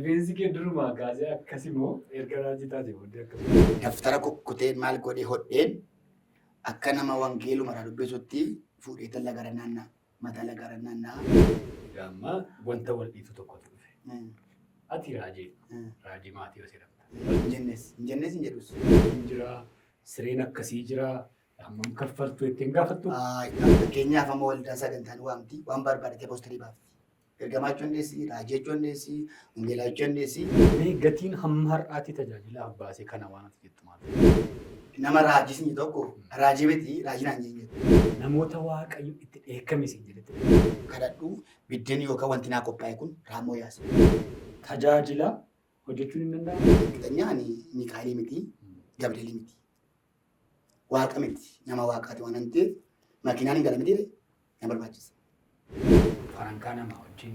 Rifeensi kee durumaa kaasee akkasi moo erga raajii taate booddee akkasuma? Daftara kukkuteen maal godhee hodheen akka nama wangeeluma irraa dubbisutti fuudhee tan lagara naanna'a. Mataa lagara naanna'a. Egaa amma wanta wal dhiitu tokkotu dhufe. Ati raajii, raajii Maatiyoos jedhamta. Hin jennes, hin jennes hin jedhus. Hin jira, sireen akkasii jira, hammam kaffaltu jettee hin gaafattu? Fakkeenyaaf amma waldaan sagantaan waamti waan barbaadete poosterii baafti. Ergamaa jechuu dandeessi, raajii jechuu dandeessi, wangeelaa jechuu dandeessi. Mee gatiin hamma har'aatti tajaajilaaf baase kana waan ati jettu maal? Nama raajii sin tokko raajii miti raajii naan jeen jettu. Namoota Waaqayyo itti dheekkame siin jedhetti. Kadhadhu biddeen yookaan wanti naa qophaa'e kun raammoo yaasa. Tajaajila hojjechuun hin danda'amu? Qixanyaa ani Mikaa'elii miti, Gabri'eelii miti. Waaqa miti, nama waaqaati waan ta'eef makiinaan hin gala miti na barbaachisa. Farankaa nama wajjin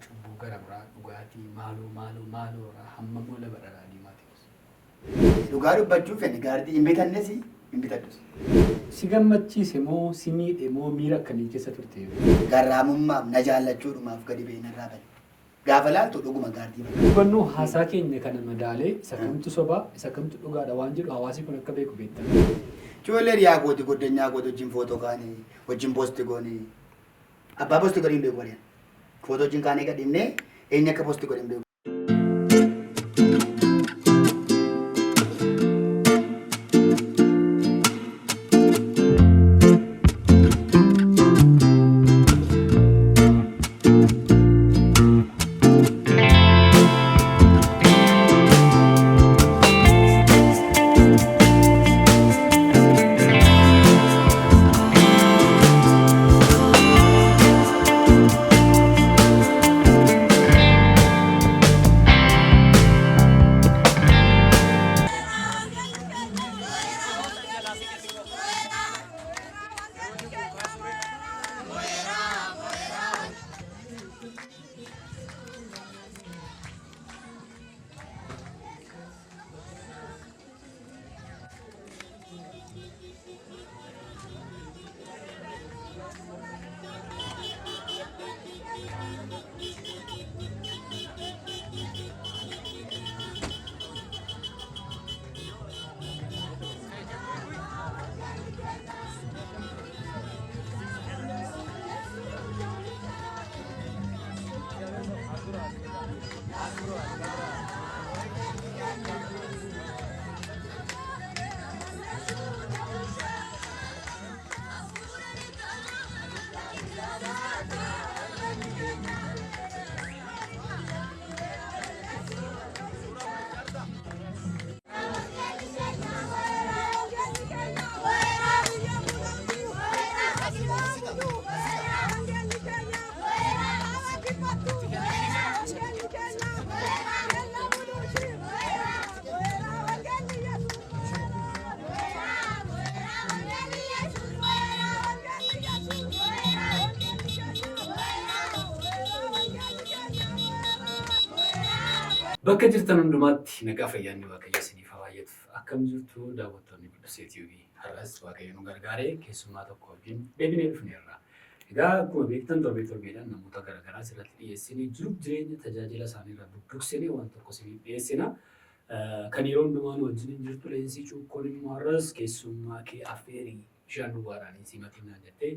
cubbuu gara biraa dhugaatii maaloo maaloo maaloo irraa hammam ola badha raadii Maatiyoos? Dhugaa dubbachuuf ani gaardii hin bitannes hin bitadhus. Si gammachiise moo si miidhe moo miira akkamii keessa turte? Garraamummaaf na jaallachuudhumaaf gadi ba'ee narraa bane. Gaafa laaltu dhuguma gaardii fakkaata. Hubannoo haasaa keenya kana madaalee isa kamtu sobaa isa kamtu dhugaadha waan jedhu hawaasi kun akka beeku beektan. Ijoollee riyaa kooti goddanyaa kooti wajjin footoo kaane wajjin poosti goone abbaa poosti godhe hin beeku bariyaan. Footoo wajjin kaanee gadhiifnee eenyu akka poosti godhe hin beeku. Bakka jirtan hundumaatti nagaa fayyaanni Waaqayyo isiniif haa baay'atu. Akkam jirtu daawwattoonni Qudusee TV? Har'as Waaqayyo nu gargaaree keessummaa tokko wajjin deebinee dhufneerra. Egaa akkuma beektan torbee torbeedhaan namoota garaagaraa asirratti dhiyeessinee jiruuf jireenya tajaajila isaaniirraa budduqsinee waan tokko isiniif dhiyeessina. Kan yeroo hundumaa nu wajjin hin jirtu Leensii Cuukkoon immoo har'as keessummaa kee affeerii bishaan duwwaadhaan hin simatin naan jettee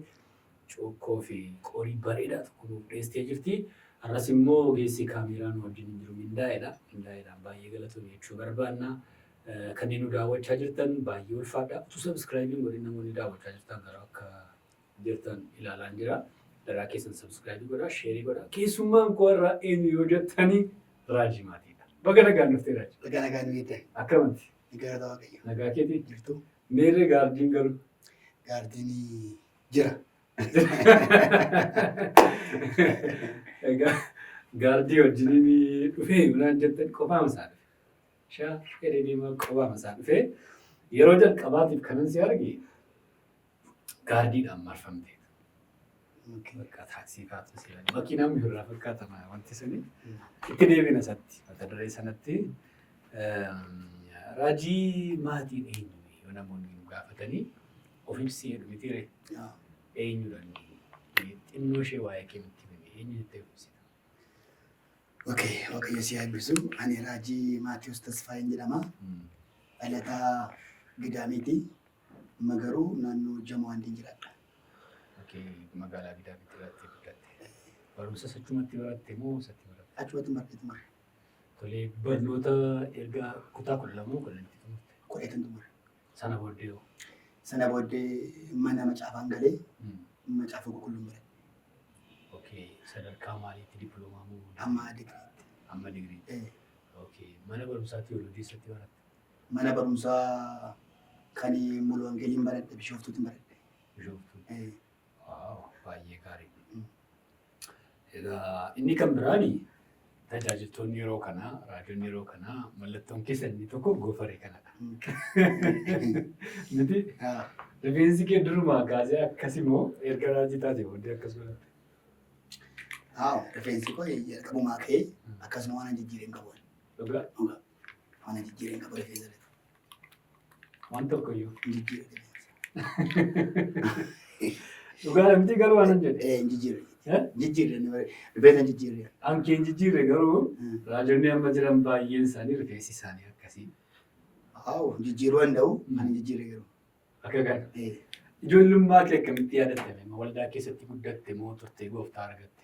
cuukkoo fi qorii bareedaa tokko nuuf dhiyeessitee jirti. Har'as immoo ogeessi kaameeraa nu wajjin hin jiru Mindaa'eedha. Mindaa'eedhaan baay'ee galatoomi jechuu barbaanna. Kanneen nu daawwachaa jirtan baay'ee ulfaadha. Utuu subscribe hin godhin namoonni daawwachaa jirtan garuu akka jirtan ilaalaan jira. Daraa keessan subscribe godhaa, share godhaa. Keessummaan koo irraa eenyu yoo jettanii Raajii Maatiidha. Baga nagaan dhuftee Raajii. Baga nagaan nu eegdan. Akkamatti? Galata Waaqayyo. Nagaa keetii? Jirtu. Meerree gaardiin garuu? Gaardiin jira. Egaa gaardii wajjiniin dhufee yoonaan jettan qofaama isaa dhufe. Shaa jedhee deemaa qofaama isaa dhufee yeroo jalqabaatiif kanan si arge gaardiidhaan marfamtee. Bakka taaksii kaatu si ilaali. Makiinaan irraa fakkaatama wanti suni. Itti deebina isatti mata duree sanatti. Raajii maatiin eenyu yoo namoonni nu gaafatanii of ibsi jedhu miti ree? Eenyudha inni? Xinnoo ishee waa'ee kee nutti himi. Eenyu jettee of ibsita? Okay, Waaqayyo si haa eebbisu. Ani Raajii Maatiyus Tasfaayeen jedhama. Dhalataa Gidaamiiti. Amma garuu naannoo Jamoo Andiin jiraadha. Okay, magaalaa Gidaamitti dhalattee guddatte. Barumsa achumatti baratte moo eessatti baratte? Achumatti baradhe xumure. Tolee, barnoota erga kutaa 12 moo 10tti xumurte? 10tti xumure. Sana booddee hoo? Sana booddee mana macaafaan galee macaafa qulqulluun baradhe. Okay, sadarkaa maaliitti, diploomaa moo? Amma digiriitti. Amma digiriitti. Eh. Okay, mana barumsaa tiyoolojii eessatti baratte? Mana barumsaa kan Mulu Wangeeliin baradhe, Bishooftuutti baradhe. Bishooftuu. Eh. Wow, baay'ee gaarii. Egaa inni kan biraani tajaajiltoonni yeroo kanaa, raajonni yeroo kanaa mallattoon keessa inni tokko gofaree kanadha. Miti rifeensi kee durumaa kaasee akkasi moo erga raajii taate booddee akkas godhatte? Haa, rifeensi koo jalqabumaa ka'ee akkasuma, waan jijjiiree hin qabu. Dhugaa? Dhugaa. Waan jijjiiree hin qabu rifeensa irratti. Waan tokko iyyuu. Hin jijjiirre rifeensa. Dhugaa miti garuu waan hin jedhe. Eh, hin jijjiirre. Eh? Jijjiirre, rifeensa hin jijjiirre. An kee hin jijjiirre, garuu raajonni amma jiran baay'een isaanii rifeensi isaanii akkasii. Haa, jijjiiruu danda'u, ani hin jijjiirre garuu. Akka kana. Eh. Ijoollummaa kee akkamitti yaadattame? Waldaa keessatti guddatte moo turtee gooftaa argatte?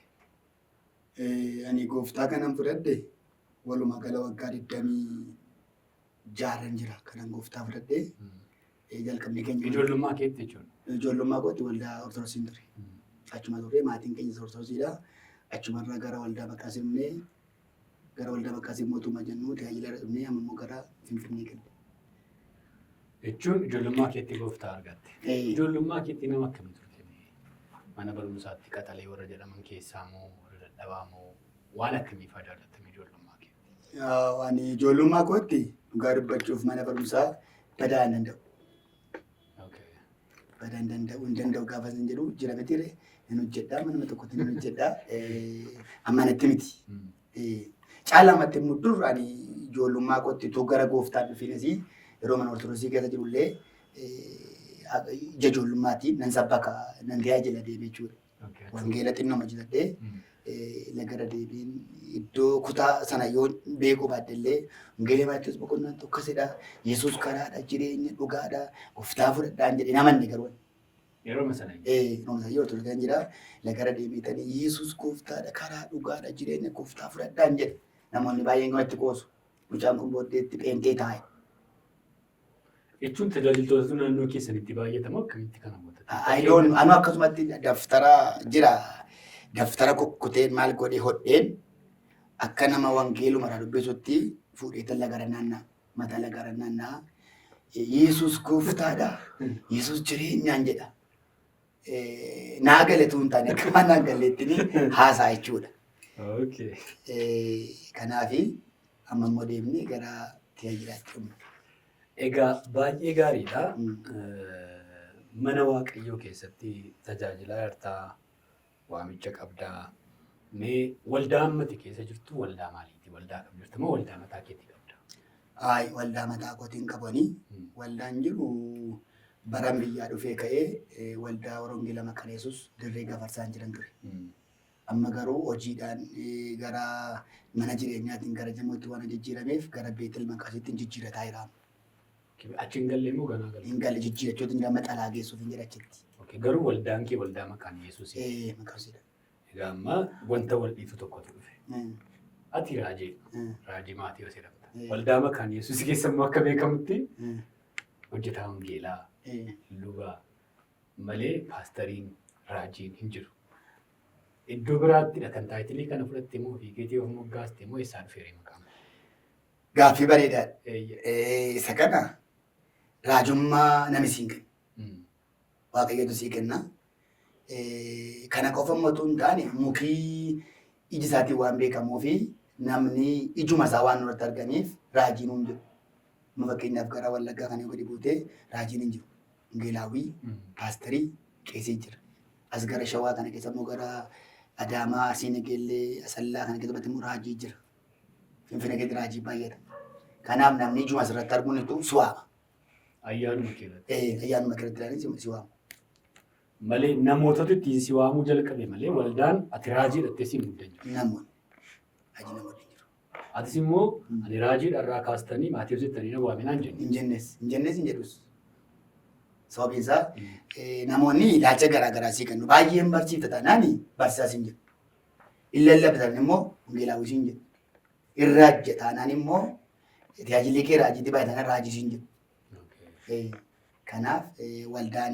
Ani gooftaa kanan fudhadhe walumaa gala waggaa 26rran jira kanan gooftaa fudhadhe. Jalqabni keenya. Ijoollummaa keetti jechuudha. Ijoollummaa kootti waldaa Ortodoksiin ture. Achuma turre, maatiin keenyas Ortodoksiidha. Achumarraa gara waldaa Maqaa gara waldaa Maqaa mootummaa jennu tajaajila irra dhufnee amma immoo gara Finfinnee galle. Jechuun ijoollummaa keetti gooftaa argatte. Eh. Ijoollummaa keetti nama akkamii turte? Mana barumsaatti qaxalee warra jedhaman keessaa moo warra dadhabaa moo waan akkamii fa'aa jaallattame ijoollummaa keetti? Ani ijoollummaa kootti dhugaa dubbachuuf mana barumsaa badaa hin danda'u. Badaa hin danda'u, hin danda'u gaafa isin jedhu jira mitiire, hin hojjedhaa, manuma tokkotti hin hojjedhaa. Amma natti miti. Caalamatti immoo dur ani ijoollummaa kootti utuu gara gooftaan dhufiinis yeroo mana Ortodoksii keessa jirullee ija ijoollummaatiin nan sabbaka, nan tajaajila deemee jechuudha. Wangeela xinnoma jedhadhee lagara deebiin iddoo kutaa sana yoo beekuu baadhe illee wangeela Maatiyus boqonnaan tokkosidha. Yesuus karaadha, jireenya, dhugaadha, gooftaa fudhadhaan jedhee namanne garuu. Yeroo sana. Yeroo sana Ortodoksii jira, lagara deebiitanii Yesuus gooftaadha, karaa, dhugaadha, jireenya, gooftaa fudhadhaan jedhe. Namoonni baay'een kanatti qoosu. Mucaan kun booddeetti pheenxee taa'e. Jechuun tajaajiltoota naannoo keessanitti baay'atamu akkamitti kana goota? I don't, anu akkasumatti daftara jira. Daftara kukkuteen maal godhee hodheen akka nama wangeeluma irraa dubbisutti fuudhee lagara naannaa, mataa lagara naannaa. Yesuus gooftaadha. Yesuus jireenyaan jedha. Naa galetu hin taane akka waan naa galeettiin haasaa jechuudha. Kanaafi amma immoo deemnee gara tajaajilaatti dhumna. Egaa baay'ee gaariidha. Mana Waaqayyoo keessatti tajaajilaa jirtaa, waamicha qabdaa. Mee waldaa ammati keessa jirtu waldaa maaliiti? Waldaa kam jirtu moo waldaa mataa keetii qabda? Ayi, waldaa mataa kootiin qabanii waldaan jiru baran biyyaa dhufee ka'ee waldaa Wangeela Maqaan Yesuus dirree Gafarsaan jiran ture. Amma garuu hojiidhaan gara mana jireenyaatiin gara jamootti waan jijjiirameef gara Beetel Maqaasiitti jijjiirataa jira. Achi hin galle immoo ganaa galle? Hin galle, jijjiirachuutu jira, maxalaa geessuuf hin jira achitti. Garuu waldaan kee waldaa Maqaan Yesuusi? Maqaan Yesuusidha. Egaa amma wanta wal dhiitu tokkotu dhufe. Ati raajii, raajii Maatiyus jedhamta. Waldaa Maqaan Yesuus keessa immoo akka beekamutti hojjetaa wangeelaa, luba malee paastariin, raajiin hin jiru. Iddoo biraattidha kan title kana fudhatte moo fiigeetii of moggaaste moo eessaa dhufeere maqaan? Gaaffii bareedaadha. Isa kana raajummaa nami siin kenna. Waaqayyotu sii kenna. Kana qofa immoo utuu hin taane mukii iji isaatiin waan beekamuu fi namni ijuma isaa waan nurratti arganiif raajii nuun jedhu. Amma fakkeenyaaf gara Wallaggaa kana yoo gadi buutee raajiin hin jiru. Wangeelaawwii, paasterii, qeesii jira. As gara Shawaa kana keessa immoo gara Adaamaa, Arsii Nageellee, Asallaa kana keessatti immoo raajii jira. Finfinnee keessatti raajii baay'ata. Kanaaf namni ijuma asirratti arguun itu si waama. Ayyaanuma keerratti. Ayyaanuma keerratti ilaalanii si waama. Malee namootatu ittiin si waamuu jalqabe malee waldaan ati raajii dhattee si muddan jiru. Namoonni. Raajii namoonni hin jiru. Atis immoo ani raajii dharraa kaastanii Maatiyus jettanii na waaminaan jenne. Hin jennes. Hin jennes hin jedhus. Sababiin isaa namoonni ilaalcha garaa garaa sii kennu. Baay'een barsiifta taanaan barsiisaa siin jedhu. Hin lallabda taanaan immoo wangeelaawwii siin jedhu. Hin raajja taanaan immoo tajaajilli kee raajiitti baay'ee taanaan raajii siin jedhu. Kanaaf waldaan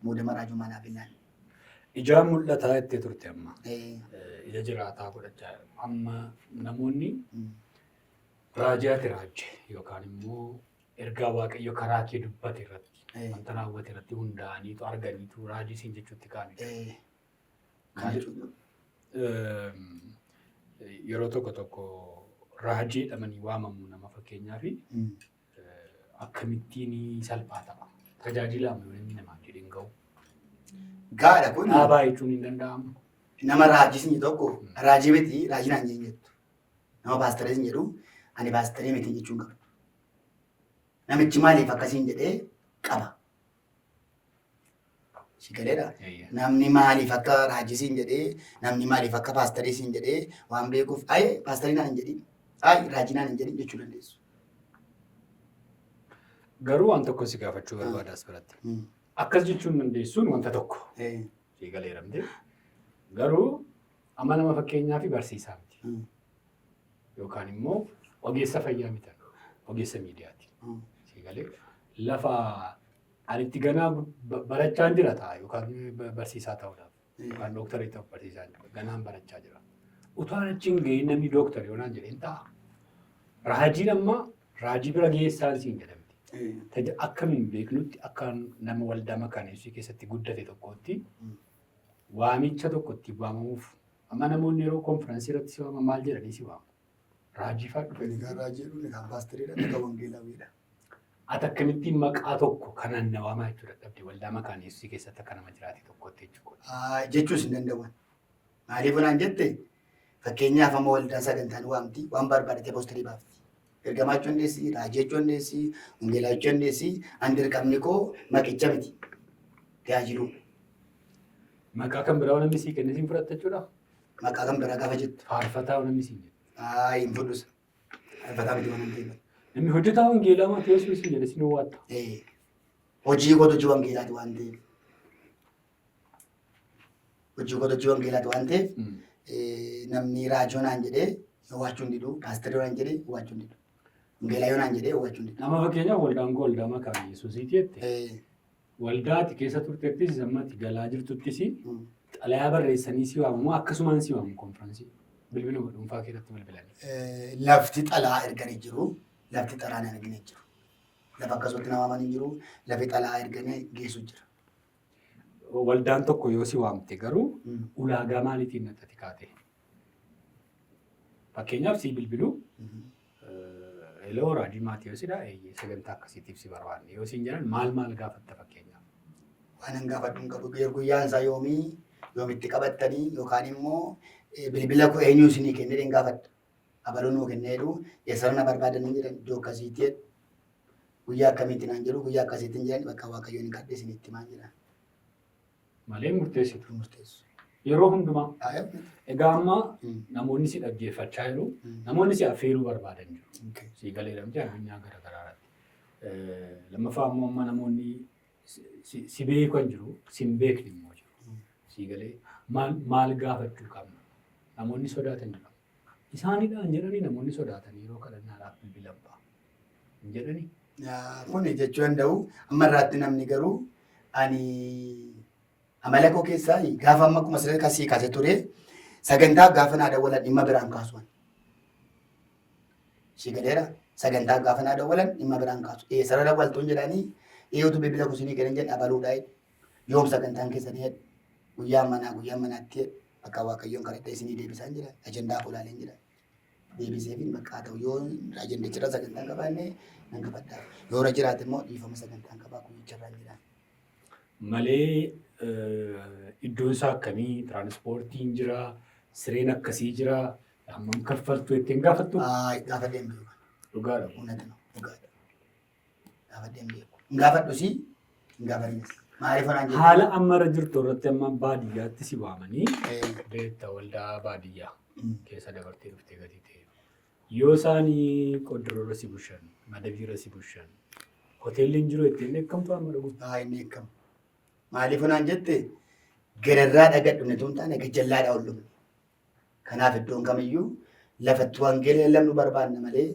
muudama raajummaa naaf hin laanne. Ijaan mul'ataa jettee turte amma. Ija jiraataa godhachaa amma namoonni raajii ati raajje yookaan immoo ergaa Waaqayyo karaa kee dubbate irratti wanta raawwate irratti hundaa'aniitu arganiitu raajii siin jechuutti ka'anii. Kana jechuudha. Yeroo tokko tokko raajii jedhamanii waamamu nama fakkeenyaaf akkamittiin salphaa ta'a. Tajaajilaama yoo namni namaan jedhe hin ga'u. Gaadha kun. Dhaabaa jechuun hin danda'amu. Nama raajii sin tokko raajii miti raajii naan jettu. Nama paastarii sin jedhu ani paastarii miti jechuun qabdu. Namichi maaliif akkasiin jedhee qaba. Si galeera. Namni maaliif akka raajii siin jedhee namni maaliif akka paastarii siin jedhee waan beekuuf ayi paastarii naan hin jedhin ayi raajii naan hin jedhin jechuu dandeessu. Garuu waan tokko si gaafachuu barbaada as biratti. Akkas jechuun dandeessuun wanta tokko. Si galeeramte. Garuu amma nama fakkeenyaa fi barsiisaa miti. Yookaan immoo ogeessa fayyaa miti. Ogeessa miidiyaati. Si galee lafa ani itti ganaa barachaan jira ta'a yookaan barsiisaa ta'uudhaaf yookaan dooktarii ta'uuf barsiisaa jira. Ganaan barachaa jira. Utuu ani achi hin ga'iin namni dooktarii yoo naan jedheen ta'a. Raajiin amma raajii bira geessaan siin jedhamti. Akka nun beeknutti akka nama waldaa makaaneessii keessatti guddate tokkootti waamicha tokko itti waamamuuf amma namoonni yeroo konfiraansii irratti si waaman maal jedhanii si waamu? Raajii fa'aa dhufe. Inni kaan raajii jedhu, inni kaan paastariidha, inni kaan wangeelaawiidha. Ati akkamittiin maqaa tokko kanaan na waamaa jechuu dadhabde waldaa makaana Yesuusii keessatti akka nama jiraate tokkootti jechuudha. Jechuus hin danda'an. Maaliif naan jette fakkeenyaaf amma waldaan sagantaan waamti waan barbaadate poosterii baafti. Ergamaa jechuu dandeessi, raajii jechuu dandeessi, wangeelaa jechuu dandeessi. An dirqamni koo maqicha miti. Tajaajiluu. Maqaa kan biraa namni sii kenne siin fudhatta jechuudha. Maqaa kan biraa gaafa jettu. Faarfataa namni siin jedhu. Ayi hin fudhus. Faarfataa miti waan ta'eef. Namni hojjetaa wangeelaa Maatiyus siin jedhe siin owwaatta. Hojii kootu hojii wangeelaati waan ta'eef. Hojii kootu hojii wangeelaati waan ta'eef namni raajoo naan jedhee owwaachuu hin didu, paasterii naan jedhee owwaachuu hin didu. Wangeelaa yoo naan jedhee owwaachuu hin didu. Nama fakkeenyaaf waldaan koo waldaa makaana Yesuusiiti jette. Waldaa ati keessa turtettis amma ati galaa jirtuttis xalayaa barreessanii si waamamu akkasumaan si waamu konfiraansii bilbiluma dhuunfaa keessatti bilbilanii. Lafti xalaa erganii jiru, lafti xalaa hin ergine jiru. Lafa akkasumatti nama waaman hin jiru, lafi xalaa erganii geessu jira. Waldaan tokko yoo si waamte garuu ulaagaa maaliitiin natti kaate? Fakkeenyaaf si bilbilu Heloo Raajii Maatiyoosidha eeyyee sagantaa akkasiitiif si barbaanne yoo siin jedhan maal maal gaafatta fakkeenyaaf? Waan an gaafadhu hin qabu. Guyyaan isaa yoomii yoomitti qabattanii yookaan immoo bilbila koo eenyu isinii kennee hin gaafadha. Abaluu nuu kennee jedhu eessarra na barbaadan hin jedhan iddoo akkasiitti jedhu. Guyyaa akkamiitti naan jedhu guyyaa akkasiitti hin jedhan bakka Waaqayyoon hin kadhe isinitti himaan jedhan. Malee murteessitu. Murteessu. Yeroo hundumaa. Egaa amma namoonni si dhaggeeffachaa jiru. Namoonni si affeeruu barbaadan jiru. Si galeera miti addunyaa gara garaa irratti. Lammaffaa immoo amma namoonni si beekan jiru, si hin beekne immoo jiru. Si galee maal maal gaafachuu qabna? Namoonni sodaatan jiru. Isaanidhaan jedhanii namoonni sodaatan yeroo kadhannaadhaaf bilbilan fa'a. Hin jedhanii? Kun jechuu danda'u. Amma irraatti namni garuu ani amala koo keessaa gaafa amma akkuma siree kasii kaase ture sagantaa gaafa naa dawwalan dhimma biraan kaasuwan. Si galeera sagantaa gaafa naa dawwalan dhimma biraan kaasu. Eessarra dawwaltuun jedhanii dhiyeetu bilbila kusinii kennan jedhan abaluudha jedhu. Yoom sagantaan keessanii jedhu. Guyyaa manaa guyyaa manaatti jedhu. Bakka Waaqayyoon kadhadhee isinii deebisaan jira. Ajandaa koo ilaaleen jira. Deebiseefin bakka haa ta'u yoo ajandicharra sagantaan qabaanne nan qabadha. Yoo irra jiraate immoo dhiifama sagantaan qabaa guyyicharraan jira. Malee iddoon isaa akkamii tiraanispoortiin jira sireen akkasii jira hammam kaffaltu jettee hin gaafattu? Gaafadhee hin beeku. Dhugaadha. Dhugaadha. Gaafadhee hin beeku. Hin gaafadhus hin gaafadhines. Maaliif anaan jettu? Haala amma irra jirtu irratti amma baadiyyaatti si waamanii beekta waldaa baadiyyaa keessa dabartee dhuftee gatii ta'e. Yoo isaanii qoddiroorra si bushan, madabiirra si bushan, hoteelli hin jiru ittiin dheekkamtu amma dhugu. Haa inni eekkamu. Maaliif anaan jette gararraa dhagadhumne tun taane gajjallaadhaa ol dhumne. Kanaaf iddoon kamiyyuu lafatti wangeela lallabnu barbaanna malee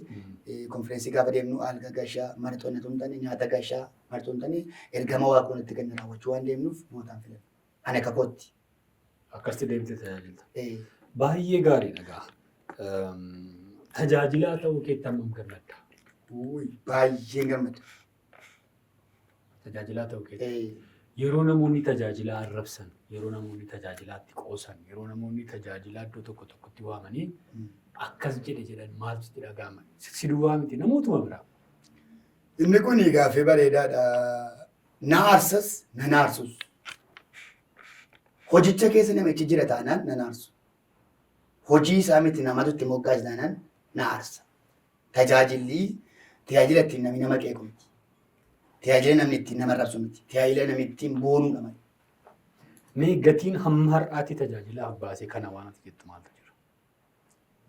konfireensii gaafa deemnu alga gashaa mana xonne tun taane nyaata gashaa mana tun taane ergama waaqoon itti kenna raawwachuu waan deemnuuf bootaan filanna. Ani akka kootti. Akkasitti deemtee tajaajilta. Baay'ee gaariidha gaa. Tajaajilaa ta'uu keetti hammam gammadda? Baay'een gammada. Tajaajilaa ta'uu keetti. Yeroo namoonni tajaajilaa arrabsan, yeroo namoonni tajaajilaatti qoosan, yeroo namoonni tajaajilaa iddoo tokko tokkotti waamanii akkas jedhe jedhan maaltu sitti dhaga'ama? Si duwwaa miti namootuma biraa. Inni kun gaaffii bareedaadha. Na aarsas nan aarsus. Hojicha keessa namichi jira taanaan nan aarsu. Hojii isaa miti namatu itti moggaase taanaan na aarsa. Tajaajilli tajaajila ittiin namni nama qeequ miti. Tajaajila namni ittiin nama arrabsu miti. Tajaajila namni ittiin boonuudha malee. Mee gatiin hamma har'aatti tajaajilaaf baase kana waan ati jettu maaltu jira?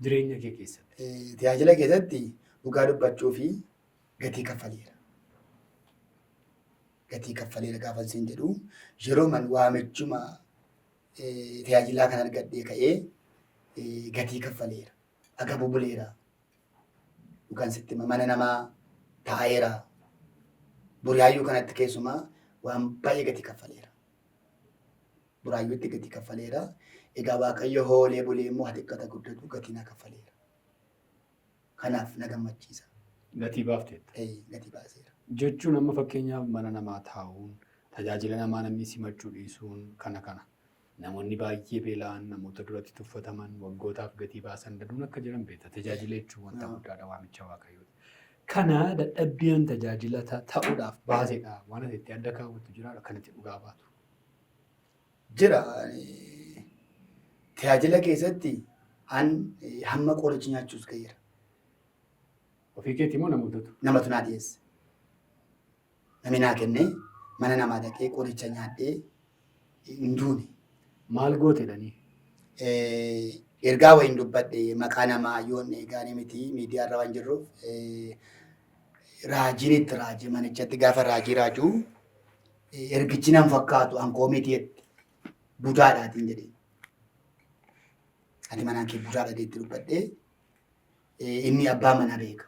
Jireenya kee keessatti. Tajaajila keessatti dhugaa dubbachuu fi gatii kaffaleera. Gatii kaffaleera gaafa isin jedhu yeroo man waamichuma tajaajilaa kan argadhee ka'ee gatii kaffaleera. Agabuu buleera. Dhugaan sitti hima mana namaa taa'eera. Buraayyuu kanatti keessumaa waan baay'ee gatii kaffaleera. Buraayyuutti gatii kaffaleera. Egaa Waaqayyo hoolee bulee immoo haa xiqqata guddatu gatii naa kaffaleera. Kanaaf na gammachiisa. Gatii baafteetta. Gatii baaseera. Jechuun amma fakkeenyaaf mana namaa taa'uun, tajaajila namaa namni simachuu dhiisuun kana kana. Namoonni baay'ee beela'an, namoota duratti tuffataman, waggootaaf gatii baasan danuun akka jiran beekta. Tajaajila jechuun wanta guddaadha waamicha Waaqayyooti. Kana dadhabbiin tajaajila ta'uudhaaf baasedha. Waan ati itti adda kaawwattu jiraadha kan itti dhugaa baatu. Jira. Tajaajila keessatti an hamma qorichi nyaachuus ga'eera. Ofii keetii moo namootatu? Namatu naa dhiyeesse. Namni naa kennee mana namaa dhaqee qoricha nyaadhee hin duune. Maal goote jedhanii? Ergaa wayiin dubbadhe maqaa namaa yoon gaarii miti miidiyaa irra waan jirruuf raajiin itti raajii manichatti gaafa raajii raajuu ergichi nan fakkaatu ankoo miti jette budaadhaatiin jedhee. Ati manaan kee budaadha jetti dubbadhe inni abbaa manaa beeka.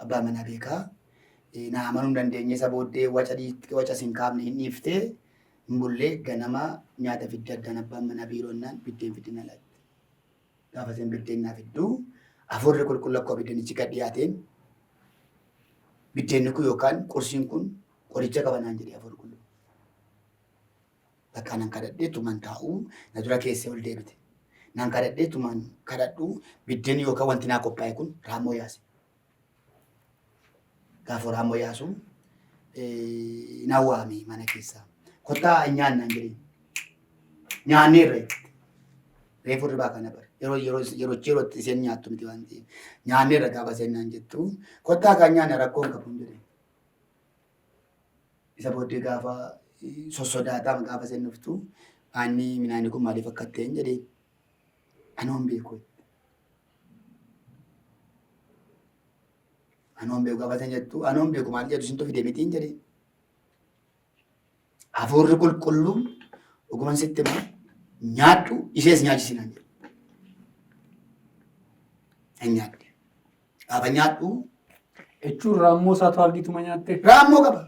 Abbaa manaa beekaa. Na amanuu hin dandeenye isa booddee waca waca sin kaafne hin dhiiftee hin bullee ganama nyaata fidde addaan abbaan manaa biiroonnaan biddeen fidde na laatte. Gaafa isheen biddeen naa fidduu hafuurri qulqulluu akkuma biddeenichi gad dhiyaateen biddeenni kun yookaan qursiin kun qoricha qaba naan jedhe hafuurri qulqulluu. Bakka nan kadhadhee tuman taa'u na dura keessee ol deebite. Nan kadhadhee tuman kadhadhu biddeen yookaan wanti naa qophaa'e kun raammoo yaase. Gaafa raammoo yaasu na waame mana keessaa. Kottaa hin nyaannaan jedheen. Nyaanneerra jette. Reefu hirribaa kana bare. Yeroo yeroo yeroo yerootti isheen nyaattu miti waan ta'eef. Nyaanneerra gaafa isheen naan jettu kottaa kan nyaanne rakkoo hin qabu hin jedheen. Isa booddee gaafa sossodaataa gaafa isheen dhuftu aanni midhaanni kun maaliif akka ta'e hin jedheen. Anoo hin beeku. Anoo hin beeku gaafa isheen jettu anoo hin beeku maal jedhu isintu fide miti hin jedheen. Hafuurri qulqulluun dhuguman sitti hima nyaadhu ishees nyaachisi naan jedhe. Hin nyaadhe. Gaafa nyaadhu Jechuun raammoo isaatu argituma nyaatte. Raammoo qaba.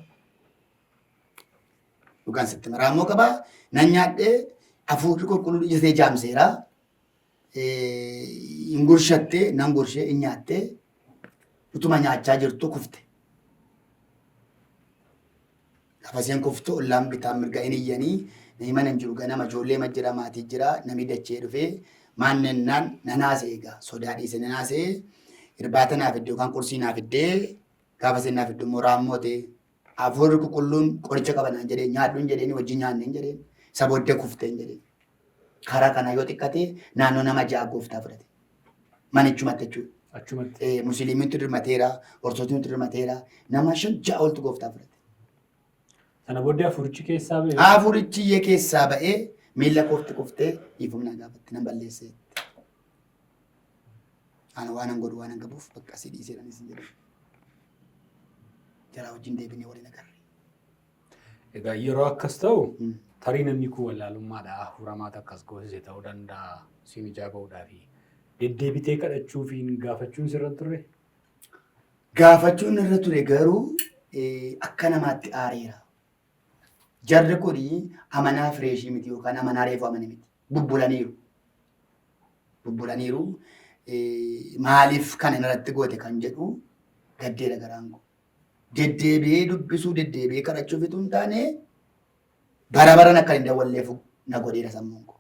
Dhugaan sitti hima. Raammoo qaba. Nan nyaadhee hafuurri qulqulluun ija ishee jaamseera. Hin gurshattee nan gurshee hin nyaattee utuma nyaachaa jirtu kufte. Gaafa isheen kuftu ollaan bitaan mirga hin iyyanii namni mana hin jiru ganama ijoollee ma jira maatii jira namni dachee dhufee maan nennaan nanaasee egaa sodaa dhiise nanaasee irbaata naa fidde yookaan qursii naa fiddee gaafa isheen naa fiddu immoo raammoo ta'e hafuurri qulqulluun qoricha qaba naan jedhee nyaadhu hin jedheen wajjin nyaanne hin jedheen isa booddee kufte hin jedheen. Karaa kanaa yoo xiqqate naannoo nama ja'a gooftaa fudhate. Manichumatti jechuudha. Achumatti. Musliimiitu dirmateera, Ortodoksiitu dirmateera, nama shan ja'a oltu gooftaa fudhate. Sana booddee hafuurichi keessaa ba'e. Hafuurichi iyyee keessaa ba'ee miilla koofti kuftee dhiifama na gaafatti nan balleessee. Ana waan an godhu waan an qabuuf bakka asii dhiiseedhaan isin jedhu. Jaraa wajjin deebinee waliin agarre. Egaa yeroo akkas ta'u tarii namni kun wallaalummaadha hafuuramaatu akkas goosise ta'uu danda'a siin ijaa ba'uudhaafi. Deddeebitee kadhachuufiin gaafachuun sirra hin turre? Gaafachuun irra ture garuu akka namaatti aareera. Jarri kun amanaa fireeshii miti yookaan amanaa reefu amane miti. Bubbulaniiru. Bubbulaniiru. Maaliif kana irratti goote kan jedhu gaddeera garaan koo. Deddeebi'ee dubbisuu deddeebi'ee kadhachuuf utuu hin taane bara baran akka hin dawwalleef na godheera sammuun koo.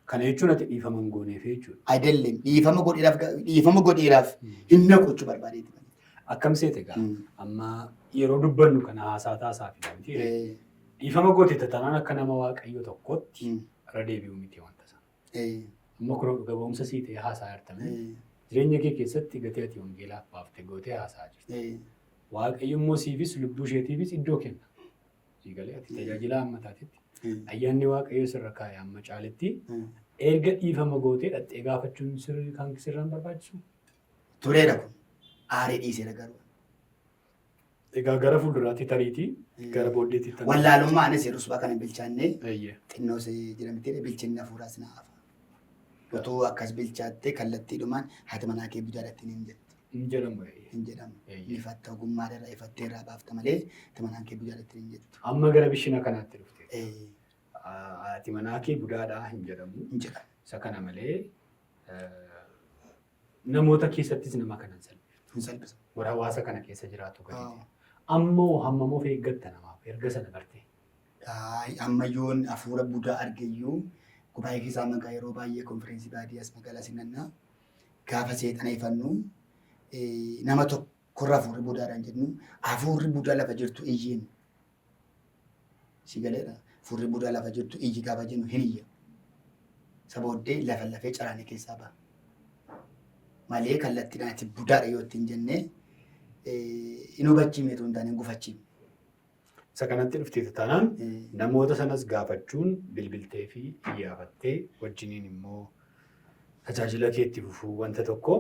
Kana jechuun ati dhiifama hin gooneef jechuudha. Ayidellem dhiifama godheeraaf dhiifama godheeraaf hin naqu jechuu barbaadeeti. Akkam seete egaa amma yeroo dubbannu kana haasaa taasaa fi miti. Dhiifama goote taanaan akka nama Waaqayyo tokkootti irra deebi'uu miti wanta sana. Amma kunoo dhuga ba'umsa sii ta'ee haasaa jirtame. Jireenya kee keessatti gatii ati wangeelaaf baafte gootee haasaa jirta. Waaqayyo immoo siifis lubbuu isheetiifis iddoo kenna. Sii galee ati tajaajilaa amma taatetti ayyaanni Waaqayyo sirra kaa'e amma caaletti erga dhiifama gootee dhattee gaafachuun sirri kan sirraan barbaachisu. Tureera kun aaree dhiiseera garuu. Egaa gara fuulduraatti tariitii gara booddeetti tan. Wallaalummaa anis yeroo subaa kana hin bilchaanne xinnoo se jedhamtee bilchinni hafuuraas na hafa. Utuu akkas bilchaatte kallattiidhumaan haati manaa kee budaadha hin jettu. Hin jedhamu. Hin jedhamu. Ifatta ogummaa irraa ifattee irraa baafta malee haati manaa kee budaadha hin jettu. Amma gara bishina kanaatti dhufte. Haati manaa kee budaadha hin jedhamu. Hin jedhamu. Isa kana malee namoota keessattis nama kana hin salphisu. Hin salphisu. Warra hawaasa kana keessa jiraatu gadi ta'e. Ammoo hammam of eeggatta namaaf erga sana bartee? Ammayyoon hafuura budaa argeyyuu gubaa'ee keessaa maqaa yeroo baay'ee konfireensii baadiyyaas magaalaa sinannaa gaafa seexana ifannu nama tokkorra hafuurri budaadhaan jennu hafuurri budaa lafa jirtu iyyiin si galeera hafuurri budaa lafa jirtu iyyi gaafa jennu hin iyya. Isa booddee lafa lafee caraanii keessaa ba'a. Malee kallattiidhaan ati budaadha yoo ittiin jennee hin hubachiifne otoo hin taane hin gufachiifne. Isa kanatti dhufteetu taanaan namoota sanas gaafachuun bilbiltee fi iyyaafattee wajjiniin immoo tajaajila keetti fufuu wanta tokko.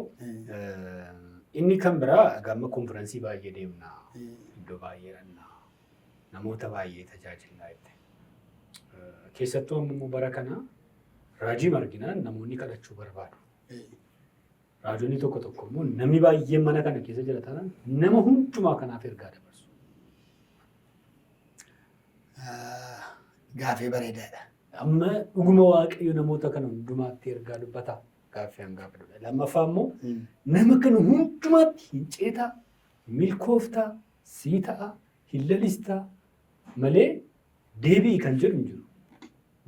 Inni kan biraa gamma konfiraansii baay'ee deemna. Iddoo baay'ee dhanna. Namoota baay'ee tajaajilaa jette. Keessattuu amma immoo bara kana raajii marginaan namoonni kadhachuu barbaadu. Raajonni tokko tokko immoo namni baay'een mana kana keessa jira taanaan nama hundumaa kanaaf ergaa dabarsu. Gaaffii bareedaadha. Amma dhuguma Waaqayyo namoota kana hundumaatti ergaa dubbataa? Gaaffii an gaafadhudha. Lammaffaa immoo nama kana hundumaatti hin ceetaa, hin milkooftaa, sii ta'a, hin lalistaa malee deebi'i kan jedhu hin jiru.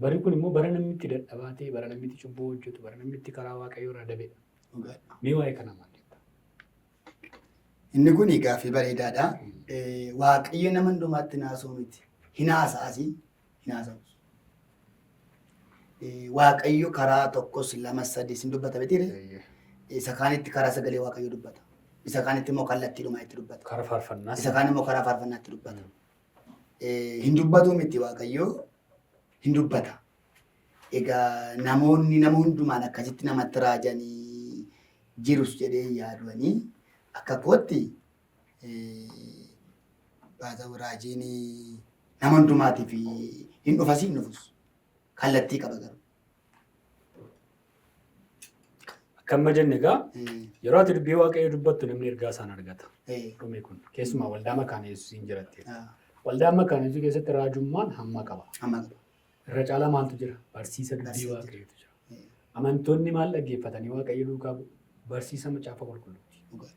Barri kun immoo bara namni itti dadhabaa ta'e, bara namni itti cubbuu hojjetu, bara namni itti karaa Waaqayyoo irraa dabedha. Mee waa'ee kanaa maal jetta? Inni kun gaaffii bareedaadha. Waaqayyo nama hundumaatti naasuu miti. Hin haasa'asi, hin haasa'us. Waaqayyo karaa tokkos lama sadis hin dubbata mitiire? Isa kaanitti karaa sagalee Waaqayyo dubbata. Isa kaanitti immoo kallattiidhuma itti dubbata. Karaa faarfannaas. Isa kaan immoo karaa faarfannaatti dubbata. Hin dubbatu miti Waaqayyo hin dubbata. Egaa namoonni nama hundumaan akkasitti namatti raajanii jirus jedhee yaaduanii akka kootti baata'u raajiin nama hundumaatiif hin dhufas hin dhufus. Kallattii qaba garuu. Akka amma jenne egaa yeroo ati dubbii Waaqayyoo dubbattu namni ergaa isaan argata. Dhume kun keessumaa waldaa Makaana Yesuusiin jiratte. Waldaa Makaana Yesuus keessatti raajummaan hamma qaba. Hamma qaba. Irra caalaa maaltu jira? Barsiisa dubbii Waaqayyootu jira. Amantoonni maal dhaggeeffatanii Waaqayyo duukaa bu'u? Barsiisa Macaafa Qulqulluuti.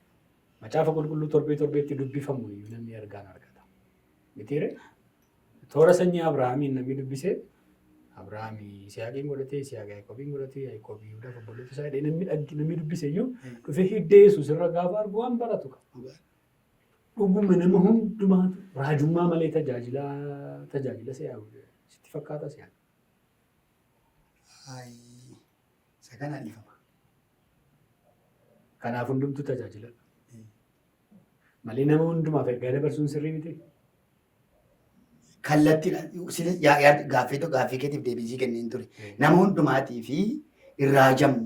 Macaafa Qulqulluu torbee torbeetti dubbifamu iyyuu namni ergaan argata. Mitiire? Toora sanyii Abrahaamiin namni dubbise Abrahaamii Yisihaaqiin godhatee, Yisihaaq Yaaqoobiin godhatee, Yaaqoob Yihuudaaf obboloota isaa jedhee namni dhagge namni dubbise iyyuu dhufee hidda Yesuus irra gaafa argu waan baratu qaba. Dhuguma nama hundumaatu raajummaa malee tajaajila tajaajila si'a sitti fakkaata si'a. Isa kanaan dhiifama. Kanaaf hundumtuu tajaajiladha. Malee nama hundumaaf ergaa dabarsuun sirrii miti. Kallattiidhaan gaaffii gaaffii keetiif deebisii kenneen ture. Nama hundumaatii fi irraa jamu.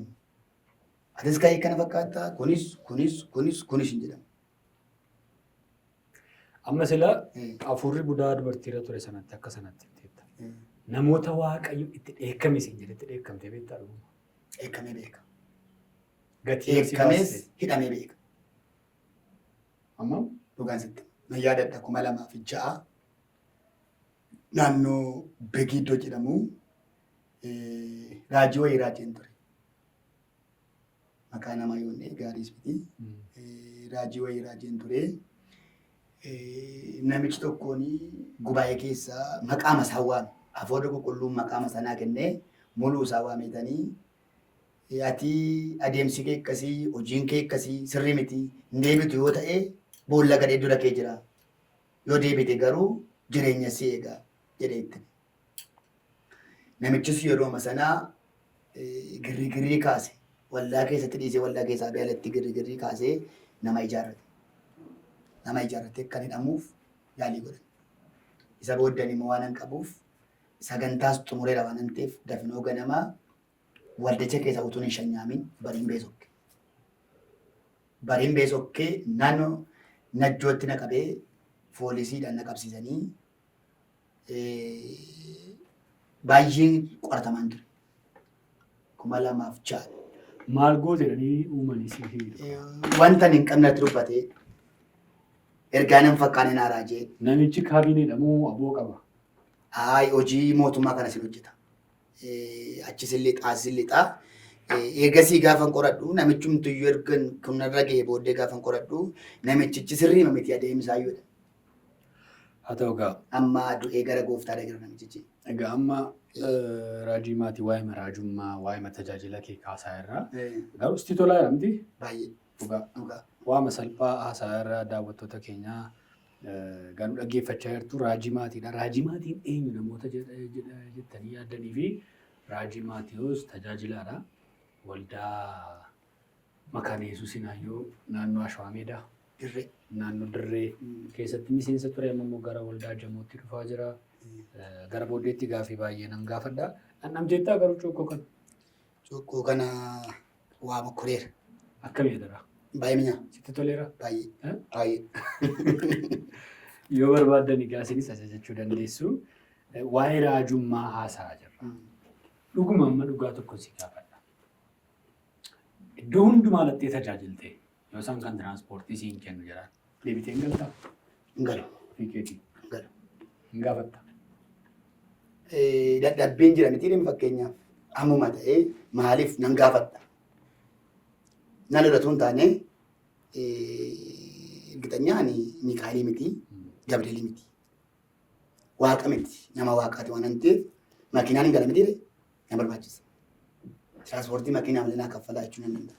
Atis ka'ee kana fakkaata, kunis, kunis, kunis, kunis hin jedhamu. Amma sila hafuurri budaa dubartiirra ture sanatti akka sanatti jetteetta. Namoota Waaqayyo itti dheekkame siin jedhetti dheekkamtee beektaa dhuguma? Dheekkamee beeka. Gatii si Dheekkamees baasise. Hidhamee beeka. Amma Dhugaan sitti. Nan yaadadha, 2006 naannoo Begiiddoo jedhamu raajii wayii raajeen ture. Maqaa namaa yoo ta'e gaariis miti. Raajii wayii raajeen ture. Namichi tokkoon gubaa'ee keessaa maqaa masaa waame. Hafuurri qulqulluun maqaa masanaa kennee muluu isaa waametanii, ati adeemsi kee akkasii, hojiin kee akkasii sirrii miti, hin deebitu yoo ta'e boolla gadhee dura kee jira. Yoo deebite garuu jireenya si eega jedhee itti hime. Namichis yeroo sanaa girrigirrii kaase. Waldaa keessatti dhiisee waldaa keessaa ba'ee alatti girrigirrii kaasee nama ijaarrate. Nama ijaarratee kan hidhamuuf yaalii godhan. Isa booddan immoo waan hin qabuuf sagantaas xumureera waan hin ta'eef dafinoo ganamaa waldicha keessa utuun hin shanyaamin bariin bee sokke. Bariin bee sokkee naannoo Najjootti na qabee poolisiidhaan na qabsiisanii baay'een qoratamaan ture. 2006. Maal goote jedhanii uumanii si hidhu? Wanta hin qabnetti dubbatee ergaa nan fakkaane naa raajee. Namichi kaabineedha moo aboo qaba? Hayi, hojii mootummaa kana sin hojjeta. Achis lixaa, asis lixaa. Eegasii gaafan qoradhu, namichumtuyyuu ergan kunarra ga'e booddee gaafan qoradhu, namichichi sirrii miti adeemsaayyuudha. Haa ta'u egaa. Amma du'ee gara gooftaadha jira namichichi. Egaa amma raajii maatii waa'ee raajummaa, waa'ee tajaajila kee kaasaa irraa. Garuu sitti tolaa jedhamti? Baay'ee. Dhugaa. Dhugaa. Waama salphaa haasaa irraa daawwattoota keenyaa ganuu dhaggeeffachaa jirtu raajii maatiidha. Raajii maatiin eenyu namoota jettanii yaaddanii fi raajii Maatiyoos tajaajilaadha. Waldaa Makaana Yesuus Inaayyoo naannoo Ashawaa Meedaa. Dirree. Naannoo Dirree keessatti miseensa ture, amma immoo gara waldaa Jamootti dhufaa jira. Gara booddeetti gaaffii baay'ee nan gaafadha. Dhandhamteettaa garuu cuukkoo kana? Cuukkoo kana waa mokkoreera. Akkamii jedhara? Baay'ee mi'aa. Sitti toleera? Baay'ee. Baay'ee. Yoo barbaaddan egaa isinis ajajachuu dandeessu. Waa'ee raajummaa haasa'aa jirra. Dhuguma amma dhugaa tokko si gaafadha. Iddoo hundumaa lattee tajaajilte, yoo isaan kan tiraanspoortii siin kennu jedhan, deebitee hin galtaa? Hin galu. Ofii keetii. Hin galu. Hin gaafatta. Dadhabbiin jira miti, fakkeenyaaf ammuma ta'ee maaliif nan gaafadha. Nan irra hin taane gixanyaan Mikaa'elii miti, Gabrielii miti. Waaqa miti, nama waaqaati waan ta'eef makiinaan hin gala miti, na barbaachisa. Tiraanspoortii makiinaa malee naa kaffalaa jechuu nan danda'a.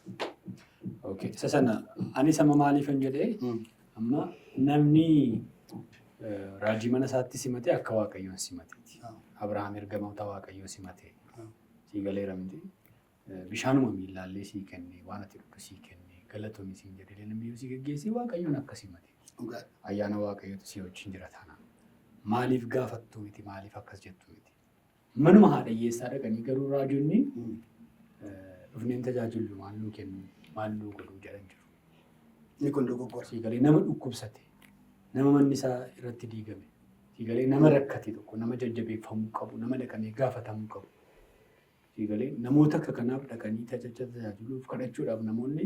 Okay. Isa sana anis amma maaliif hin jedhee, amma namni raajii mana isaatti simate akka Waaqayyoon simateeti. Abrahaam ergamoota Waaqayyoo simate. Sii galeera miti? Bishaanuma miillaallee sii kenne, waan ati dhugdu sii kenne, galatoomii siin jedhee namni yoo si geggeesse Waaqayyoon akka simateeti. Ayyaana Waaqayyootu si wajjin jira taanaan. Maaliif gaafattu miti, maaliif akkas jettu miti. Manuma haadha hiyyeessaa dhaqanii garuu raajonni dhufneen tajaajillu, maal nuu kennu, maal nuu godhu jedhan jiru. Inni kun dogoggora. Sii galee, nama dhukkubsate, nama manni isaa irratti diigame, sii galee, nama rakkate tokko, nama jajjabeeffamuu qabu, nama dhaqamee gaafatamuu qabu. Sii galee, namoota akka kanaaf dhaqanii tajaajiluuf kadhachuudhaaf namoonni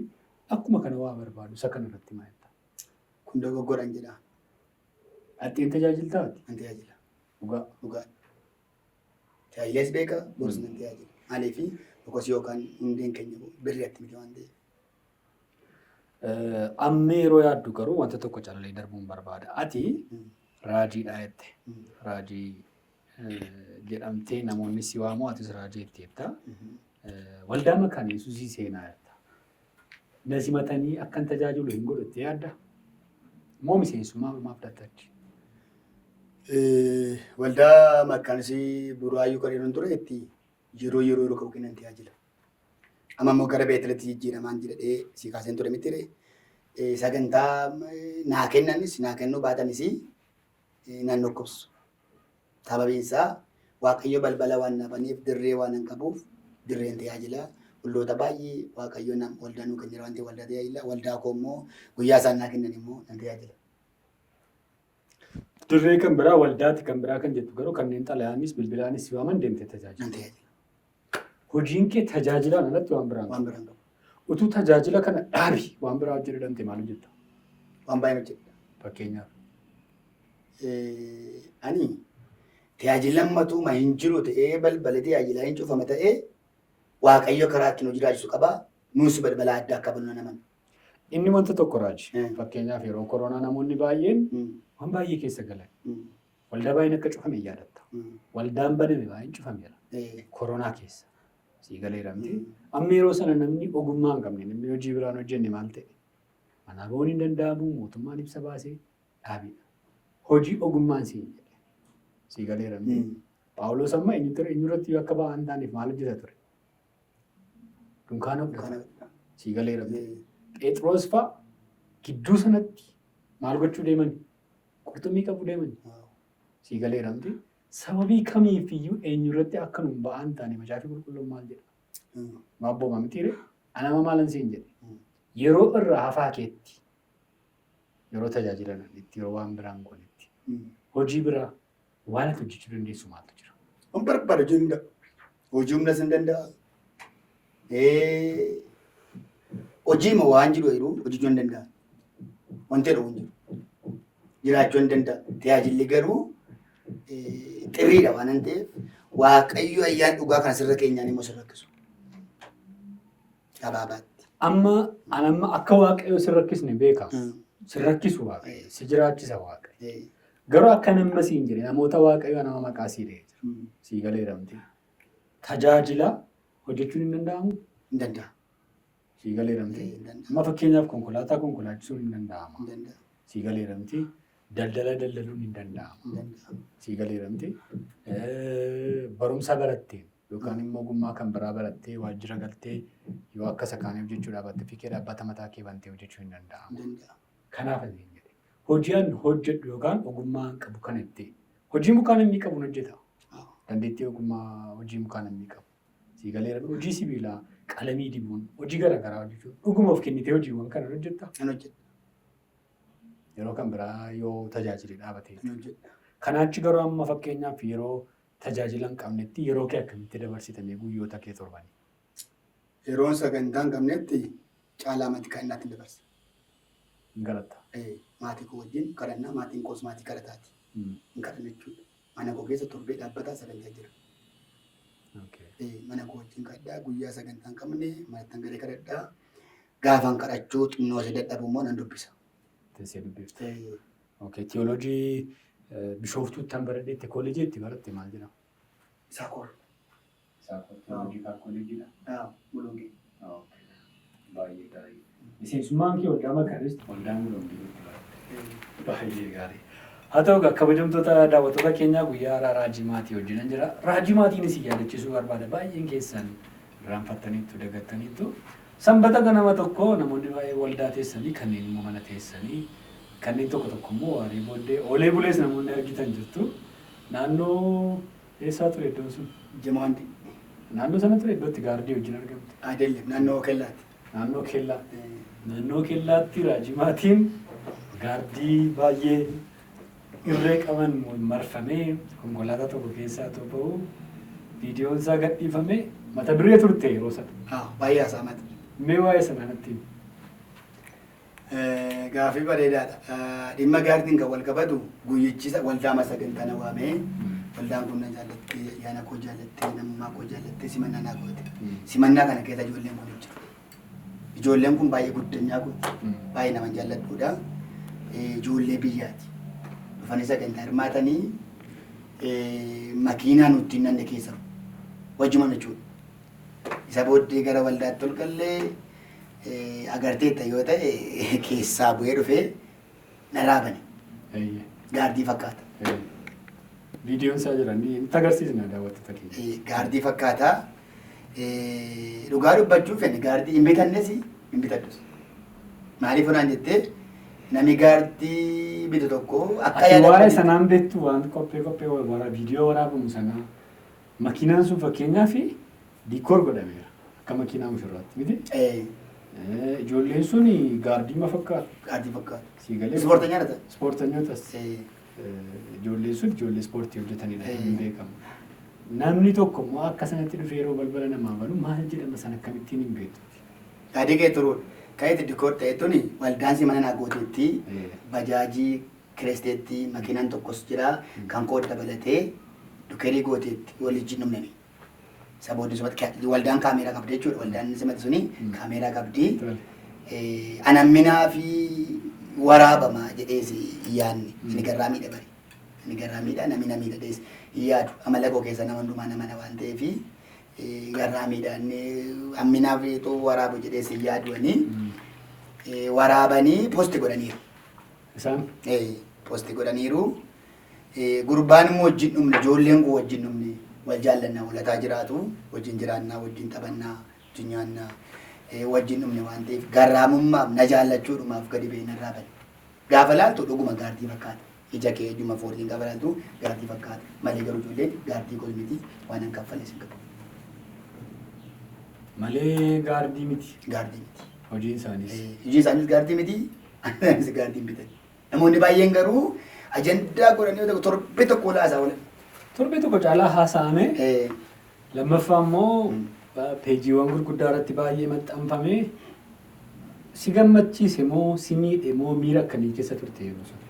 akkuma kana waa barbaadu, isa kana irratti maal jetta? Kun dogoggoran jedha. Dhaqxeen tajaajiltaa ati? Nan tajaajila. Dhugaa. Dhugaa. Tajaajilees beeka, borus nan tajaajila. Maaliif tokkos yookaan hundeen keenya birriatti miti waan ta'eef. Amma yeroo yaaddu garuu wanta tokko calalee darbuun barbaada. Ati raajiidha jette. Raajii jedhamtee namoonni si waamu, atis raajii jetteetta. Waldaa Makaana Yesuusii seenaa jirta. Na simatanii akkan tajaajilu hin godhu jettee yaadda? Moo miseensummaa maaf fudhatta? Waldaa Makkaanisii Buraayyuu kan jedhamu ture itti yeroo yeroo yeroo qabu kennan tajaajila. Amma immoo gara Beetelitti jijjiiramaan jedhee si kaaseen ture miti. Sagantaa naa kennanis naa kennuu baatanis nan dhukkubsu. Sababiin isaa Waaqayyo balbala waan na baneef dirree waan hin qabuuf dirreen tajaajila. Waldoota baay'ee Waaqayyo nam waldaa nuu kenneera waan ta'eef waldaa tajaajila. Waldaa koo immoo guyyaa isaan naa kennan immoo nan tajaajila. Dirree kan biraa waldaati kan biraa kan jettu garuu kanneen xalayaanis bilbilaanis si waaman deemtee Nan tajaajila. tajaajila. Hojiin kee tajaajilaan alatti waan biraa hin Waan qabu. biraan qabu. Utuu tajaajila kana dhaabi waan biraa hojjedhu dhabde maal hojjetta? Waan baay'ee hojjedha. Fakkeenyaaf. Ani tajaajila ammatuuma hin jiru ta'ee balballi tajaajilaa hin cufama ta'ee Waaqayyo karaa ittiin nu jiraachisu qaba. Nuus balbala addaa akka bannu nan amana. Inni wanta tokko raaji. Fakkeenyaaf yeroo koronaa namoonni baay'een waan baay'ee keessa galan. Waldaa baay'een akka cufame yaadatta. Waldaan baname baay'een cufameera. Koronaa keessa. Sii galeera miti. Amma yeroo sana namni ogummaa hin qabne namni hojii biraan hojjenne maal ta'e? Manaa ba'uun hin danda'amu mootummaan ibsa baasee dhaabiidha. Hojii ogummaan siin jedhe. Sii galeera miti. Phaawulos amma eenyurratti yoo akka ba'aa hin taaneef maal hojjeta ture? Dunkaana hodhata. Sii galeera miti. Phexros fa'a gidduu sanatti maal gochuu deeman? Qurxummii qabuu deeman. Sii galeera miti. Sababii kamiifiyyuu eenyurratti akka nun ba'aa hin taane Macaafi Qulqulluun maal jedha? Nu abbooma mitiire? Anama maalan siin jedhe? Yeroo irraa hafaa keetti yeroo tajaajila itti yeroo waan biraan goonetti hojii biraa waan ati hojjechuu dandeessu maaltu jira? Waan barbaadu hojii hunda. Hojii humnas hin danda'a. Hojii ima waan jiru yeroo hojjechuu hin danda'a. Wanti jedhu hin jiru. Jiraachuu hin danda'a. Tajaajilli garuu xirriidha waan hin ta'eef Waaqayyo ayyaan dhugaa kana sirra keenyaan immoo sin rakkisu. Gabaabaatti. Amma an amma akka Waaqayyo sin rakkisne beeka. Sin rakkisu Waaqayyo. Si jiraachisa Waaqayyo. Garuu akka nama siin jedhe namoota Waaqayyo nama maqaa sii dha'ee jira. Sii galeera miti. Tajaajila hojjechuun hin danda'amu. Hin danda'a. Sii galeera miti. Hin danda'a. Amma fakkeenyaaf konkolaataa konkolaachisuun hin danda'ama. Hin danda'a. Sii galeera miti. Daldala daldaluun hin danda'ama. Hin danda'ama. Sii galeera miti. Barumsa barattee yookaan immoo ogummaa kan biraa barattee waajjira galtee yoo akka isa kaanii hojjechuu dhaabatte fi dhaabbata mataa kee bantee hojjechuu hin danda'ama. Hin danda'ama. Kanaaf ani hin jedhe. Hojii an hojjedhu yookaan ogummaa an qabu kana itti. Hojii mukaa namni qabu hin hojjeta. Dandeettii ogummaa hojii mukaa namni qabu. Sii galeera hojii sibiilaa, qalamii dibuun, hojii garaa garaa hojjechuun dhuguma of kennitee hojiiwwan kana hojjetta. Nan hojjedha. Yeroo kan biraa yoo tajaajile dhaabatee. Nan hojjedha. Kanaachi garuu amma fakkeenyaaf yeroo tajaajila hin qabnetti yeroo kee akkamitti dabarsitamee guyyoota kee torbanii? Yeroon sagantaa hin qabnetti caalaa maatii kadhannaatti dabarsa. Hin kadhatta. Maatii koo wajjin kadhannaa maatiin koos maatii kadhataati. Hin kadhanna jechuudha. Mana koo keessa torbee dhaabbataa sagantaa jira. Mana koo wajjin kadhadhaa guyyaa sagantaa hin qabne manatti galee kadhadhaa. Gaafan kadhachuu xinnoo ishee dadhabu immoo nan dubbisa. Teessee dubbifta. Okay. Tiyooloojii Bishooftuutti kan baradhetti kolleejii itti baratte maal jedhama? Isaa koor. Isaa koor tiyooloojikaal kolleejiidha. Mulungee. Baay'ee gaarii. Miseensummaan kee waldaa Makaarist waldaa Mulungeetti baratte. Baay'ee gaarii. Haa ta'u egaa kabajamtoota daawwattoota keenyaa guyyaa har'aa Raajii Maatii wajjinan jira. Raajii Maatiin isin yaadachiisuu barbaada. Baay'een keessan irraanfattaniittu dagattaniittu. Sanbata ganama tokko namoonni baay'een waldaa teessanii kanneen immoo mana teessanii kanneen tokko tokko immoo waarii booddee oolee bulees namoonni argitan jirtu. Naannoo eessaa ture iddoon sun? Jimaandi. Naannoo sana ture iddootti gaardii wajjin argamte. Adelem naannoo kellaatti. Naannoo kellaa. Naannoo kellaatti Raajii Maatiin gaardii baay'ee irree qaban marfamee konkolaataa tokko keessaa otoo ba'u viidiyoon isaa gadhiifame mata duree turte yeroo sana. Baay'ee haasa'amaa ture. Mee waa'ee sana natti himi. Gaaffii bareedaadha. Dhimma gaardiin kan wal qabatu guyyichi waldaa sagantaa na waamee waldaan kun na jaallattee ayyaana koo jaallattee namummaa koo jaallattee simannaa naa goote. Simannaa kana keessa ijoolleen kun jiru. Ijoolleen kun baay'ee guddanyaa kooti. Baay'ee nama jaalladhuudha. Ijoollee biyyaati. Dhufanii sagantaa hirmaatanii makiinaa nutti hin nanne keessa wajjuma jechuudha. Isa booddee gara waldaatti ol gallee agarteetta yoo ta'e keessaa bu'ee dhufee na raabane. Gaardii fakkaata. Viidiyoon isaa jira ni nutti agarsiisna daawwattoota keenya. Gaardii fakkaata. Dhugaa dubbachuuf ani gaardii hin bitannes hin bitadhus. Maaliif onaan jettee Nami gaardii bitu tokko akka Ati yaada waa'ee qabanitti- sanaan beektu waan qophee qophee wara viidiyoo waraabamu sanaa makiinaan sun fakkeenyaaf decor godhameera akka makiinaa mushurraatti miti. Ijoolleen sun gaardii ma fakkaatu. Gaardii fakkaatu. Sii galee. Ispoorteenyaa dha. Ispoorteenyotas. Ijoolleen sun ijoollee ispoortii hojjetanidha hin beekamu. Namni tokko immoo akka sanatti dhufee yeroo balbala namaa banu maal jedhama sana akkamittiin hin beektu. Yaadii kee turuudha. Kan itti decor ta'e tuni waldaansii mana naa gooteetti, bajaajii kireesteetti, makiinaan tokkos jira, kan koo dabalatee decor gooteetti waliin dhumnani. Saboonni sumatti waldaan kaameeraa qabdi jechuudha. Waldaan simatti suni kaameeraa qabdi. Anamminaa fi waraabamaa jedhees hin yaadne. Ani garraa miidha bari. Ani garraa miidha, namni na miidha jedhees hin yaadu. Amala koo keessa nama hundumaa nama na waan ta'eef garraa miidhaan hamminaaf too waraabu jedhees hin yaadu ani. Waraabanii post godhaniiru. Isaan? Post godhaniiru. Gurbaan immoo wajjin dhumne, ijoolleen koo wajjin dhumne, wal jaallannaa, walataa jiraatu, wajjin jiraannaa, wajjin taphannaa, wajjin nyaannaa, wajjin dhumne waan ta'eef garraamummaaf na jaallachuudhumaaf gadi ba'ee narraa bane. Gaafa laaltu dhuguma gaardii fakkaata. Ija kee ijuma fooliin gaafa laaltu gaardii fakkaata. Malee garuu ijoolleen gaardii koos miti, waan an kaffales hin qabu. Malee gaardii miti. Gaardii miti. Hojiin isaaniis. Hojiin isaaniis gaardii miti. Anis gaardii hin bitan. Namoonni baay'een garuu ajandaa godhanii yoo ta'u torbee tokko laasaa oolan. Torbee tokko caalaa haasa'ame. Lammaffaa immoo peejiiwwan gurguddaa irratti baay'ee maxxanfame. Si gammachiise moo si miidhe moo miira akkamii keessa turte yeroo sana?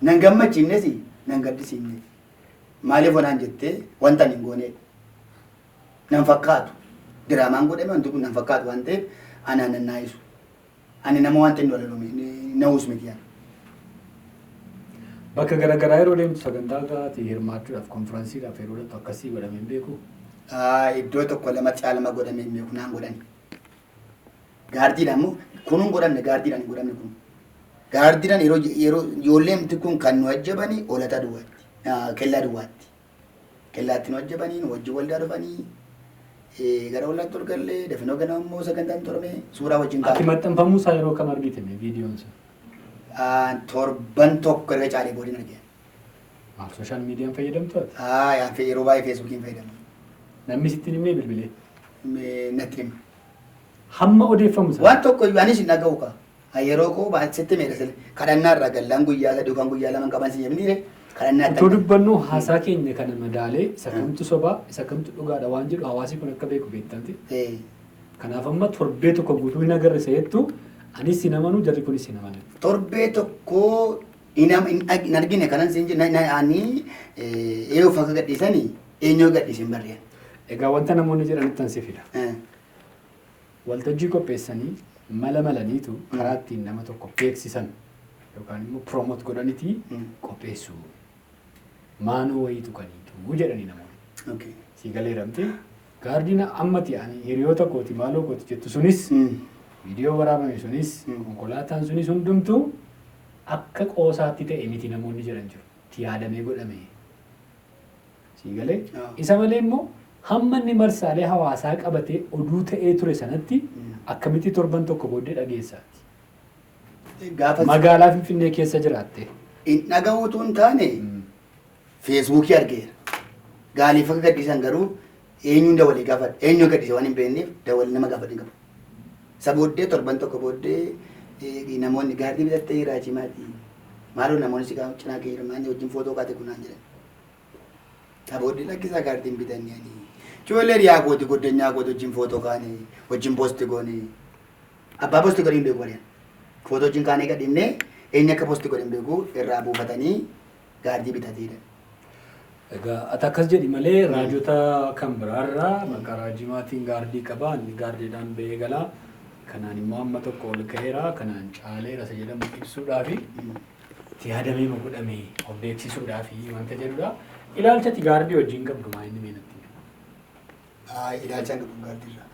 Nan gammachiifnes nan gaddisiifne. Maaliif onaan jettee wanta ani hin goonedha. Nan fakkaatu. Diraamaan godhame wanti kun nan fakkaatu waan ta'eef anaan nan naayisu. Ani nama wanta inni walalu na'uus miti yaala. Bakka garaagaraa yeroo deemtu sagantaa gaatii hirmaachuudhaaf konfiraansiidhaaf yeroo dhaqxu akkasii godhamee hin beeku? Iddoo tokko lama caalama godhamee hin beeku, naan godhani. Gaardiidhaan immoo kun hin godhamne, gaardiidhaan hin godhamne kun. Gaardiidhaan yeroo ijoolleen kun kan nu ajjabanii olata duwwaatti, kellaa duwwaatti. Kellaatti nu ajjabanii, nu wajjin waldaa dhufanii, gara waldaatti ol gallee dafinoo ganama immoo sagantaan xumurame suuraa wajjin Ati kaa'ame. Maxxanfamuu isaa yeroo kam argite mee viidiyoon sun? Torban tokko irra caalee boodiin argee. Maal social miidiyaan fayyadamtu ati? Yaa yeroo baay'ee feesbuukiin fayyadamu. Namni sitti hin himnee bilbilee? Natti hima. Hamma odeeffamu sana. Waan tokko iyyuu anis hin dhaga'u kaa. Yeroo koo sitti meedha sile. Kadhannaa irraa gallaan guyyaa 3 yookaan guyyaa 2 qaban si jennee kadhannaa Utuu dubbannu haasaa keenya kana madaalee isa kamtu sobaa isa kamtu dhugaadha waan jedhu hawaasi kun akka beeku beektanti. Kanaaf amma torbee tokko guutuu hin agarre seettu anis hin amanu, jarri kunis hin amanan. Torbee tokko hin argine kanan siin jedhu ani eeyyuu akka gadhiisanii eenyu gadhiisin barreen. Egaa wanta namoonni jedhanitti an si fida. Waltajjii qopheessanii mala malaniitu karaa ittiin nama tokko beeksisan yookaan immoo promote godhanitii qopheessu. Maanoo wayiitu kaniitu jedhanii namoonni. Sii galeeramte gaardiina ammati ani hiriyoota kooti maaloo kooti jettu sunis, viidiyoo waraabame sunis, konkolaataan sunis hundumtuu akka qoosaatti ta'e miti namoonni jedhan jiru. Itti yaadamee godhame. Sii galee isa malee immoo hamma inni marsaalee hawaasaa qabatee oduu ta'ee ture sanatti akkamitti torban tokko booddee dhageessaati? Gaafa Magaalaa Finfinnee keessa jiraatte. Hin dhaga'uutu hin taane feesbuukii argeera. Gaaliif akka gadhiisan garuu eenyuun dabalee gaafadha. Eenyuun gadhiise waan hin beekneef dabalee nama gaafadha hin qabu. Isa booddee torban tokko booddee namoonni gaardii bitattee raajii maatii maaloo namoonni si cinaa kee jiran maal wajjin footoo kaate kunaan jedhan. Isa booddee lakkisaa gaardiin bitanni ani. Ijoollee dhiyaa kooti goddanyaa kooti wajjin footoo kaane wajjin post goone. Abbaa post godhe hin beeku bariyaan. Footoo wajjin kaanee gadhiifnee eenyu akka post godhe hin beeku, irraa buufatanii gaardii bitateedha. Egaa ati akkas jedhi malee raajota kan biraarraa maqaa raajii maatiin gaardii qaba, inni gaardiidhaan ba'ee galaa, kanaan immoo amma tokko ol ka'eera, kanaan caaleera isa jedhamu ibsuudhaafi itti yaadamee ma godhame of beeksisuudhaafi wanta jedhudha. Ilaalcha ati gaardii wajjin qabdu maa inni meenatti? Ilaalcha hin qabu gaardiirraa.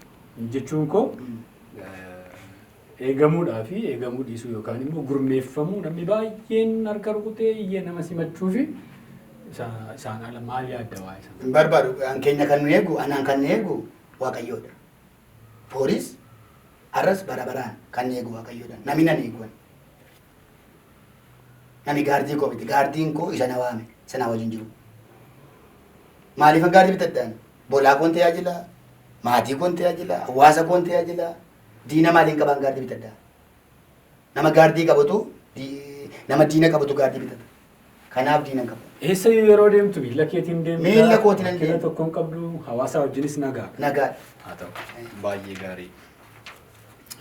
Jechuun koo eegamuudhaa fi eegamuu dhiisuu yookaan immoo gurmeeffamuu, namni baay'een harka rukutee iyyee nama simachuu fi isaan ala maal yaadda waa'ee sana? Hin barbaadu. An keenya kan nu eegu, anaan kan nu eegu Waaqayyoodha. Poolis arras bara baraan kan nu eegu Waaqayyoodha. Namni nan eegu. Nani gaardii koo miti. Gaardiin koo isa na waame. Isa na wajjin jiru. Maaliifan gaardii bitadhaan? Bolaa koon tajaajila, maatii koon tajaajila, hawaasa koon tajaajila. Diina maaliin qabaan gaardii bitadhaa? Nama gaardii qabutu, nama diina qabutu gaardii bitata. Kanaaf diina hin qabu. Eessayyuu yeroo deemtu miila keetiin deemta. Miila kootiin nan Rakkina deema. tokko hin qabdu. Hawaasa wajjinis nagaadha. Nagaadha. Haa ta'u. Baay'ee gaarii.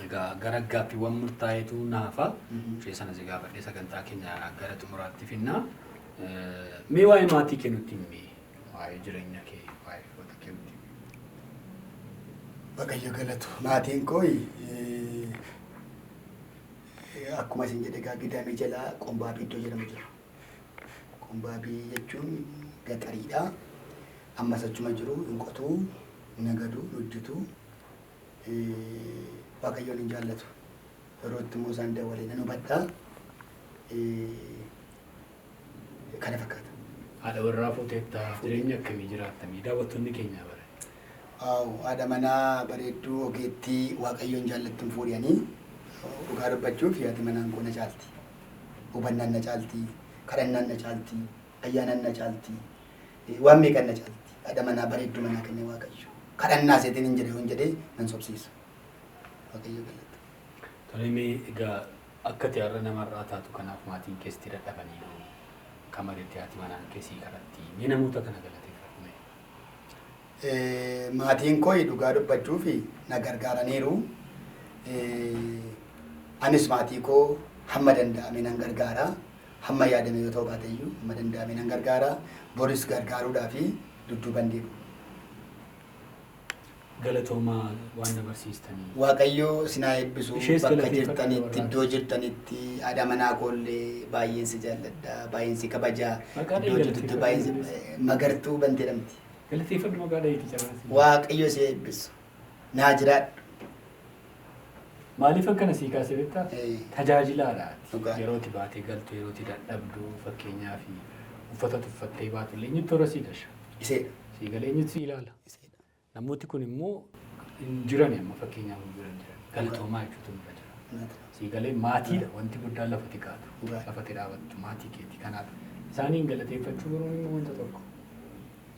Egaa gara gaaffiiwwan murtaa'eetu naafa. Ishee sana si gaafadhee sagantaa keenya gara xumuraatti finna. Mee waa'ee maatii kee nutti himi. Waa'ee jireenya kee, waa'ee firoota kee nutti himi. Waaqayyo galatu. Maatiin koo akkuma isin jedhe egaa Gidaamii jalaa Qombaabii iddoo jedhamu jira. Qombaabii jechuun gaxariidha. Ammas achuma jiru, hin qotuu, hin nagadu, hin hojjetu. Waaqayyoon hin jaallatu. Yeroo itti immoo isaan dawwalee nan hubadha. Kana fakkaata. Haadha warraa fuuteetta, jireenya akkamii jiraattamii daawwattoonni keenya bara? Haadha manaa bareedduu ogeettii Waaqayyoon jaallattuun fuudhanii dhugaa dubbachuuf haati manaan koo na caalti. Hubannaan na caalti, kadhannaan na caalti, ayyaanaan na caalti, waan meeqan na caalti. Haadha manaa bareedduu manaa kenne Waaqayyo. Kadhannaa seetiin hin jedhe yoon jedhee nan sobsiisu. Waaqayyo galata. Tole, mee egaa akka ati har'a namarraa taatu kanaaf maatiin keessatti dadhabaniiru. Kamaritti haati manaan keessii kadhatti. Mee namoota kana galateeffadhu mee. Maatiin koo dhugaa dubbachuuf na gargaaraniiru. Anis maatii koo hamma danda'ame nan gargaara. Hamma yaadame yoo ta'u baate iyyuu hamma danda'ame nan gargaara. Boris gargaaruudhaaf dudduuban deebi'u. Galatoomaa waan na barsiistanii. Waaqayyo sinaa eebbisu. Ishees bakka galateeffadhu jirtanitti, warraa. Iddoo jirtanitti haadha manaa koollee baay'een si jaalladha, baay'een si kabaja. Maqaa Iddoo dhee jirtutti baay'een si galateeffadhu. Magartuu bantee dhamti. Galateeffadhu maqaa dhahiiti carraasi. Waaqayyo si eebbisu. Naa jiraadhu. Maaliif akkana sii kaasee beektaa? Tajaajilaadha. Dhugaa. Yeroo itti baatee galtu, yeroo itti dadhabdu, fakkeenyaaf uffata tuffattee baatu illee eenyutti toora sii gasha? Iseedha. Sii galee eenyutti si ilaala? Iseedha. Namooti kun immoo hin jiran, amma fakkeenyaaf hin jiran jiran. Galatoomaa jechuutu nurra jira. Sii galee maatiidha wanti guddaan lafatti kaatu. Dhugaa. Lafatti dhaabattu maatii keeti. Kanaaf isaaniin galateeffachuu baruun immoo wanta tokko.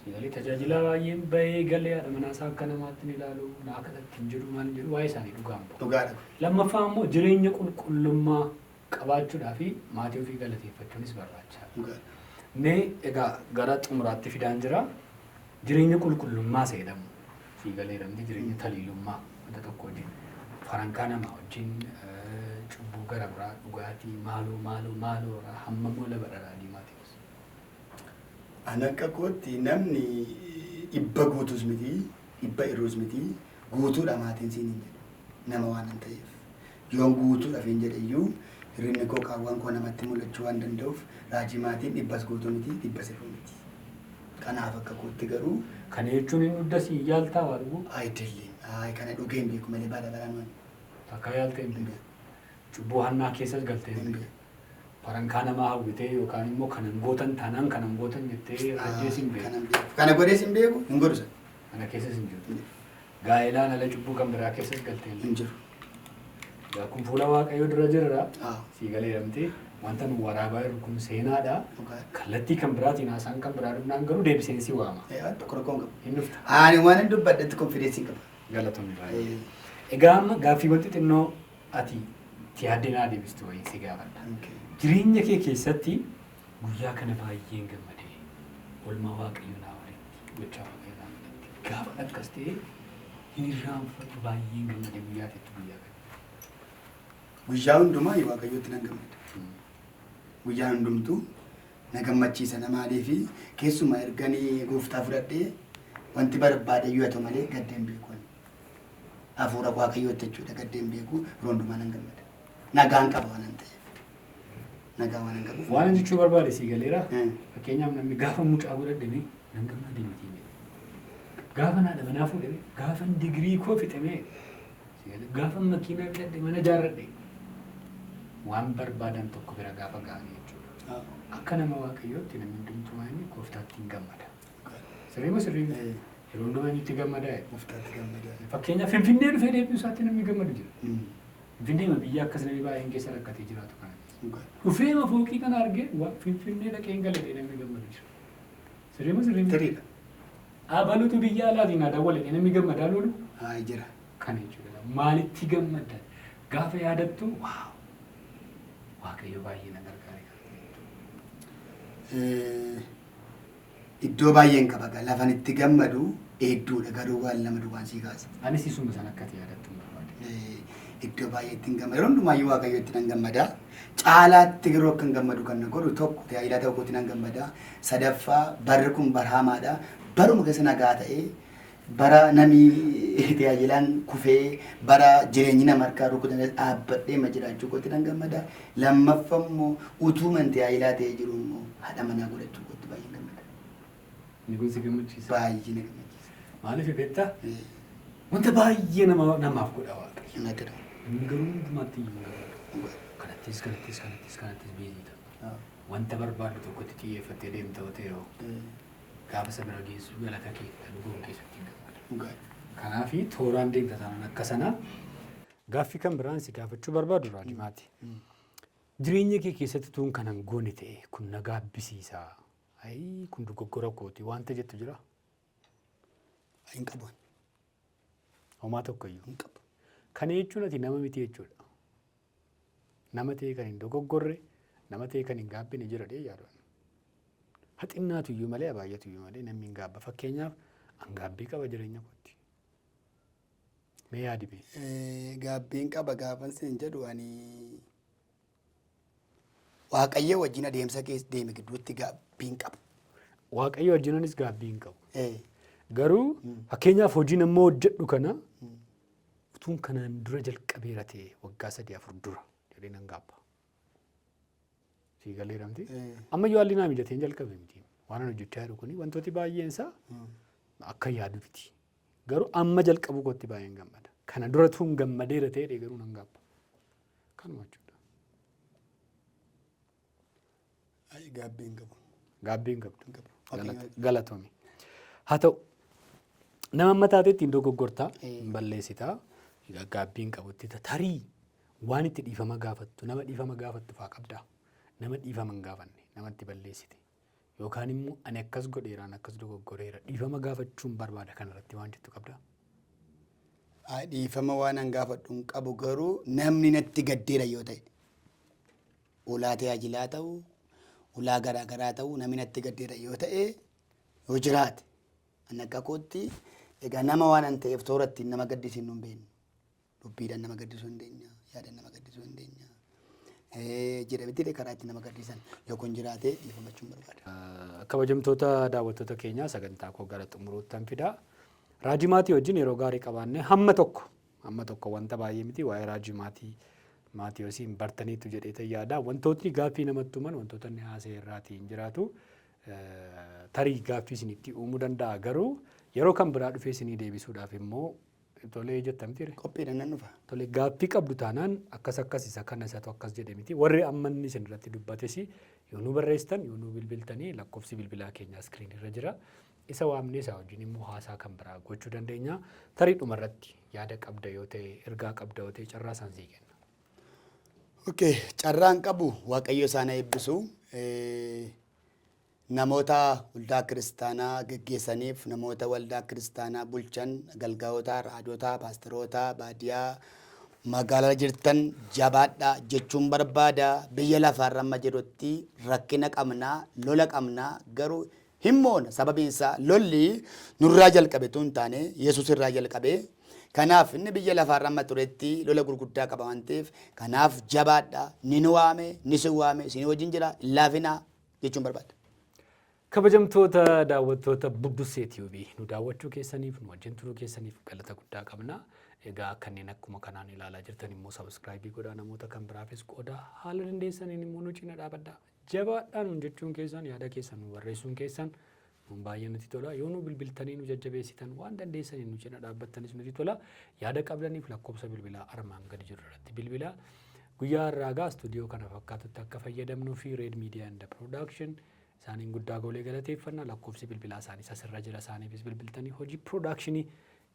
Sii galee tajaajilaa baay'een bahee galee haadha manaasaa akka namaatti ni ilaalu, naa kadhatti hin jedhu, maal hin jedhu, waa'ee isaanii dhugaan bahu. Dhugaadha. Lammaffaa immoo jireenya qulqullummaa qabaachuudhaa fi maatii ofii galateeffachuunis barbaachisaadha. Dhugaadha. Mee egaa gara xumuraatti fidaan jira. Jireenya qulqullummaa isa jedhamu. Sii galee jedhamti jireenya taliilummaa wanta tokko wajjin. Farankaa namaa wajjin, cubbuu gara biraa, dhugaatii maaloo maaloo maaloo irraa hammam wala badhaadhaa diimaa ta'es. Ani akka kootti namni dhibba guutuus miti, dhibba irruus miti, guutuudha maatiin siin hin jedhu. Nama waan hin ta'eef. Yoon guutuudhaaf hin jedhe iyyuu hirrinni koo, qaawwaan koo namatti mul'achuu waan danda'uuf raajii maatiin dhibbas guutuu miti, dhibbas irruu miti. Kanaaf akka kootti garuu Kana jechuun hin dhugdas yaaltaa waa dhuguu? Ayi, ayi, kana dhugee hin beeku malee baala baraan waan. Takka yaaltee hin beeku. Cubbuu hannaa keessas galtee hin beeku. Farankaa namaa hawwitee yookaan immoo kanan gootan taanaan kanan gootan jettee raajjees hin beeku. Kanan beeku. Kana godhees hin beeku, hin godhu sana. Kana keessas hin jiru. Gaa'elaan ala cubbuu kan biraa keessas galtee hin Hin jiru. Egaa kun fuula Waaqayyoo dura jirra. Sii galee jedhamti. Wanta nu waraabaa jiru kun seenaadha. Dhugaadha. Kallattii kan biraatiin haasaan kan biraa dhufnaan garuu deebiseen si waama. Tokko tokko hin qabu. Hin dhufta. Ani waan hin dubbadhetti confidence hin qaba. Galatoomii baay'ee. Egaa amma gaaffiiwwan xixinnoo ati itti yaaddee naa deebistu wayii si gaafadha. Jireenya kee keessatti guyyaa kana baay'een gammadee, oolmaa Waaqayyoo naa walitti, gochaa Waaqayyoo naa walitti gaafa akkas ta'e hin irraanfadhu, baay'een gammadee guyyaa ta'etti guyyaa kana. Guyyaa hundumaa Waaqayyootti nan gammada. Guyyaan hundumtuu na gammachiisa, na maaliifi keessumaa erganii gooftaa fudhadhee wanti barbaade iyyuu haa ta'u malee gaddeen beeku. Hafuura Waaqayyootti jechuudha, gaddeen beeku, yeroo hundumaa nan gammada. Nagaan qaba waan hin ta'eef. Nagaa waan hin qabuuf. Waan jechuu barbaade sii galeera. Fakkeenyaaf namni gaafa mucaa godhadhe nan gammade miti. Gaafa haadha manaa fuudhe, gaafa digirii koo fixame, gaafa makiinaa bitadhe, mana ijaarradhe, waan barbaadan tokko bira gaafa ga'an jechuudha. Akka nama Waaqayyootti namni hundumtuu waan inni gooftaatti hin gammada. Sirrii moo sirrii miti? Yeroo hundumaa inni itti gammadaa? Gooftaatti gammada. Fakkeenyaaf Finfinnee dhufee deebi'uu isaatti namni gammadu jira. Finfinnee biyya akkas namni baay'een keessa rakkatee jiraatu kana keessa. Dhufee fooqii kana argee Finfinnee dhaqee hin galee namni gammadu jira. Sirriima sirriima. Sirriidha. Abaluutu biyya alaatiin haa dawwale namni gammadaa loolu. Haa jira. Kana jechuudha. Maalitti gammadda? Gaafa yaadattu wow Waaqayyo baay'ee na gargaare. Iddoo baay'een qaba lafan itti gammadu hedduudha garuu waan lama duwwaan sii kaasa. Anis isuma sana akkati yaadattu hin barbaade. Iddoo baay'eetti hin gammada. Yeroo hundumaayyuu Waaqayyo itti nan gammada. Caalaatti garuu akka hin gammadu kan na godhu tokko tajaajilaa ta'uu kootti nan gammada. Sadaffaa barri kun bara hamaadha. Baruma keessa nagaa ta'ee bara namni tajaajilaan kufee bara jireenyi nama harkaa rukutan dhaabbadhee ma jiraachuu kootti nan gammada. Lammaffaa immoo utuu man tajaajilaa ta'ee jiru immoo haadha manaa godhachuu kootti baay'ee gammada. Inni kun si gammachiisa. Baay'ee na gammachiisa. Maaliif beektaa? Wanta baay'ee namaaf godha Waaqayyo. Natti tola. Inni garuu hundumaatti iyyuu hin gammadu. Kanattis kanattis kanattis kanattis busy ta'a. Wanta barbaaddu tokkotti xiyyeeffattee deemta yoo ta'e gaafa isa bira geessu galata kee dhugoon keessatti hin gammadu. Kanaaf tooraan deemta taanaan akka sanaa gaaffii kan biraan si gaafachuu barbaadu raajimaati. Jireenya kee keessatti tuun kanan goone ta'e kun na gaabbisiisa. Ayii kun dogoggora kooti wanta jettu jira. Hin qabu. Homaa tokkoyyuu. Hin qabu. Kana jechuun ati nama miti jechuudha. Nama ta'e kan hin dogoggorre, nama ta'e kan hin gaabbine jira dhee yaadu. Haxinnaatu iyyuu malee baay'atu iyyuu malee namni hin gaabba. Fakkeenyaaf an gaabbii qaba jireenya kootti. Mee yaadi mee? Gaabbiin qaba gaafan siin jedhu ani Waaqayyo wajjin adeemsa keessa deeme gidduutti gaabbiin qabu. Waaqayyo wajjinanis gaabbii hin qabu. Garuu fakkeenyaaf hojiin amma hojjedhu kana utuun kanaan dura jalqabeera ta'e waggaa 3-4 dura jedhee nan gaabba. Sii galeera miti? Amma iyyuu haalli naa mijatee hin jalqabe miti. Waan ani hojjechaa jiru kuni wantooti baay'een isaa akka yaadu miti. Garuu amma jalqabuu kootti baay'een gammada. Kana dura tuun gammadeera ta'e garuu nan gaabba. Kanuma jechuudha. Gaabbii hin qabu. Gaabbii hin qabdu. Hin qabu. Galatoomi. Haa ta'u nama amma taatetti hin dogoggortaa, hin balleessitaa, gaabbii hin qabutti tarii waan itti dhiifama gaafattu nama dhiifama gaafattu faa qabdaa. Nama dhiifama hin gaafanne namatti balleessite yookaan immoo ani akkas godheeraan akkas dogoggoreera dhiifama gaafachuun barbaada kanarratti waan jettu qabdaa. Dhiifama waan an gaafadhu hin qabu garuu namni natti gaddeera yoo ta'e ulaa tajaajilaa ta'u ulaa garaa garaa ta'u namni natti gaddeera yoo ta'e yoo jiraate an akka kootti egaa nama waan an ta'eef toora ittiin nama gaddisiin hin beeknu. Dubbiidhaan nama gaddisuu hin dandeenya, yaadaan nama gaddisuu hin dandeenya. Jedha miti karaa ittiin nama gaddisan yoo kun jiraate dhiifamachuun barbaada. Kabajamtoota daawwattoota keenyaa sagantaa koo gara xumuruuttan fida. Raajii maatii wajjin yeroo gaarii qabaanne hamma tokko wanta baay'ee miti waa'ee raajii maatii Maatiyoosiin bartaniitu jedhee yaada. Wantootni gaaffii namatti uuman wantoota inni haasa'e irraatii hin jiraatu. Tarii gaaffii isinitti uumuu danda'a garuu yeroo kan biraa dhufee isinii deebisuudhaaf immoo tolee jettan miti. Qophiidhaan nan dhufa. Tolee gaaffii qabdu taanaan akkas akkas isa kana isatu akkas jedhe miti. Warri amma inni isin irratti dubbates yoo nu barreessitan yoo nu bilbiltanii lakkoofsi bilbilaa keenya screen irra jira. Isa waamnee isaa wajjin immoo haasaa kan biraa gochuu dandeenya. Tarii dhuma irratti yaada qabda yoo ta'e ergaa qabda yoo ta'e carraa isaan sii kenna. Okay, carraan qabu Waaqayyo isaan eebbisu. Namoota waldaa kiristaanaa geggeessaniif, namoota waldaa kiristaanaa bulchan, galgaa'ota, raajota, paasteroota, baadiyyaa, magaalaa jirtan jabaadhaa jechuun barbaada. Biyya lafaarra amma jirutti rakkina qabnaa, lola qabnaa garuu hin moona. Sababiin isaa lolli nurraa jalqabe tun taane Yesuus irraa jalqabe. Kanaaf inni biyya lafaarra amma turetti lola gurguddaa qaba waan ta'eef kanaaf jabaadhaa ni nu waame ni si waame isin wajjin jira hin laafinaa jechuun barbaada. Kabajamtoota daawwattoota Buddusee TV nu daawwachuu keessaniif nu wajjin turuu keessaniif galata guddaa qabna. Egaa kanneen akkuma kanaan ilaalaa jirtan immoo subscribe godhaa namoota kan biraafis qooda haala dandeessaniin immoo nu cina dhaabadhaa. Jabaadhaa nuun jechuun keessan yaada keessan nu barreessuun keessan nuun baay'ee nutti tola. Yoo nu bilbiltanii nu jajjabeessitan waan dandeessaniin nu cina dhaabbattanis nutti tola. Yaada qabdaniif lakkoofsa bilbilaa armaan gadi jiru irratti bilbilaa. Guyyaa har'aa gaa istuudiyoo kana fakkaatutti akka fayyadamnuu fi Red Media and Production isaaniin guddaa goolee galateeffannaa lakkoofsi bilbilaa isaaniis asirra jira isaaniifis bilbiltanii hojii production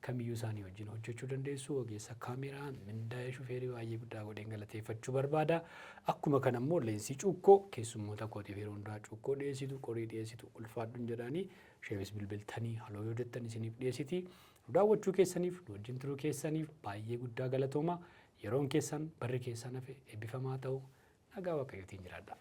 Kamiyyuu isaanii wajjin hojjechuu dandeessu. Ogeessa kaameraa, mindaa'ee, shufeerii baay'ee guddaa godheen galateeffachuu barbaada. Akkuma kana immoo Leensii Cuukkoo, keessummoota kootiif yeroo hundaa cuukkoo dhiyeessitu, qorii dhiyeessitu, ulfaadhuun jedhaanii, isheefis bilbiltanii haloo yoo jettan isiniif dhiyeessiti. Nu daawwachuu keessaniif, nu wajjin turuu keessaniif baay'ee guddaa galatooma. Yeroon keessan, barri keessan hafe eebbifamaa ta'u, nagaa Waaqayyootiin jiraadha.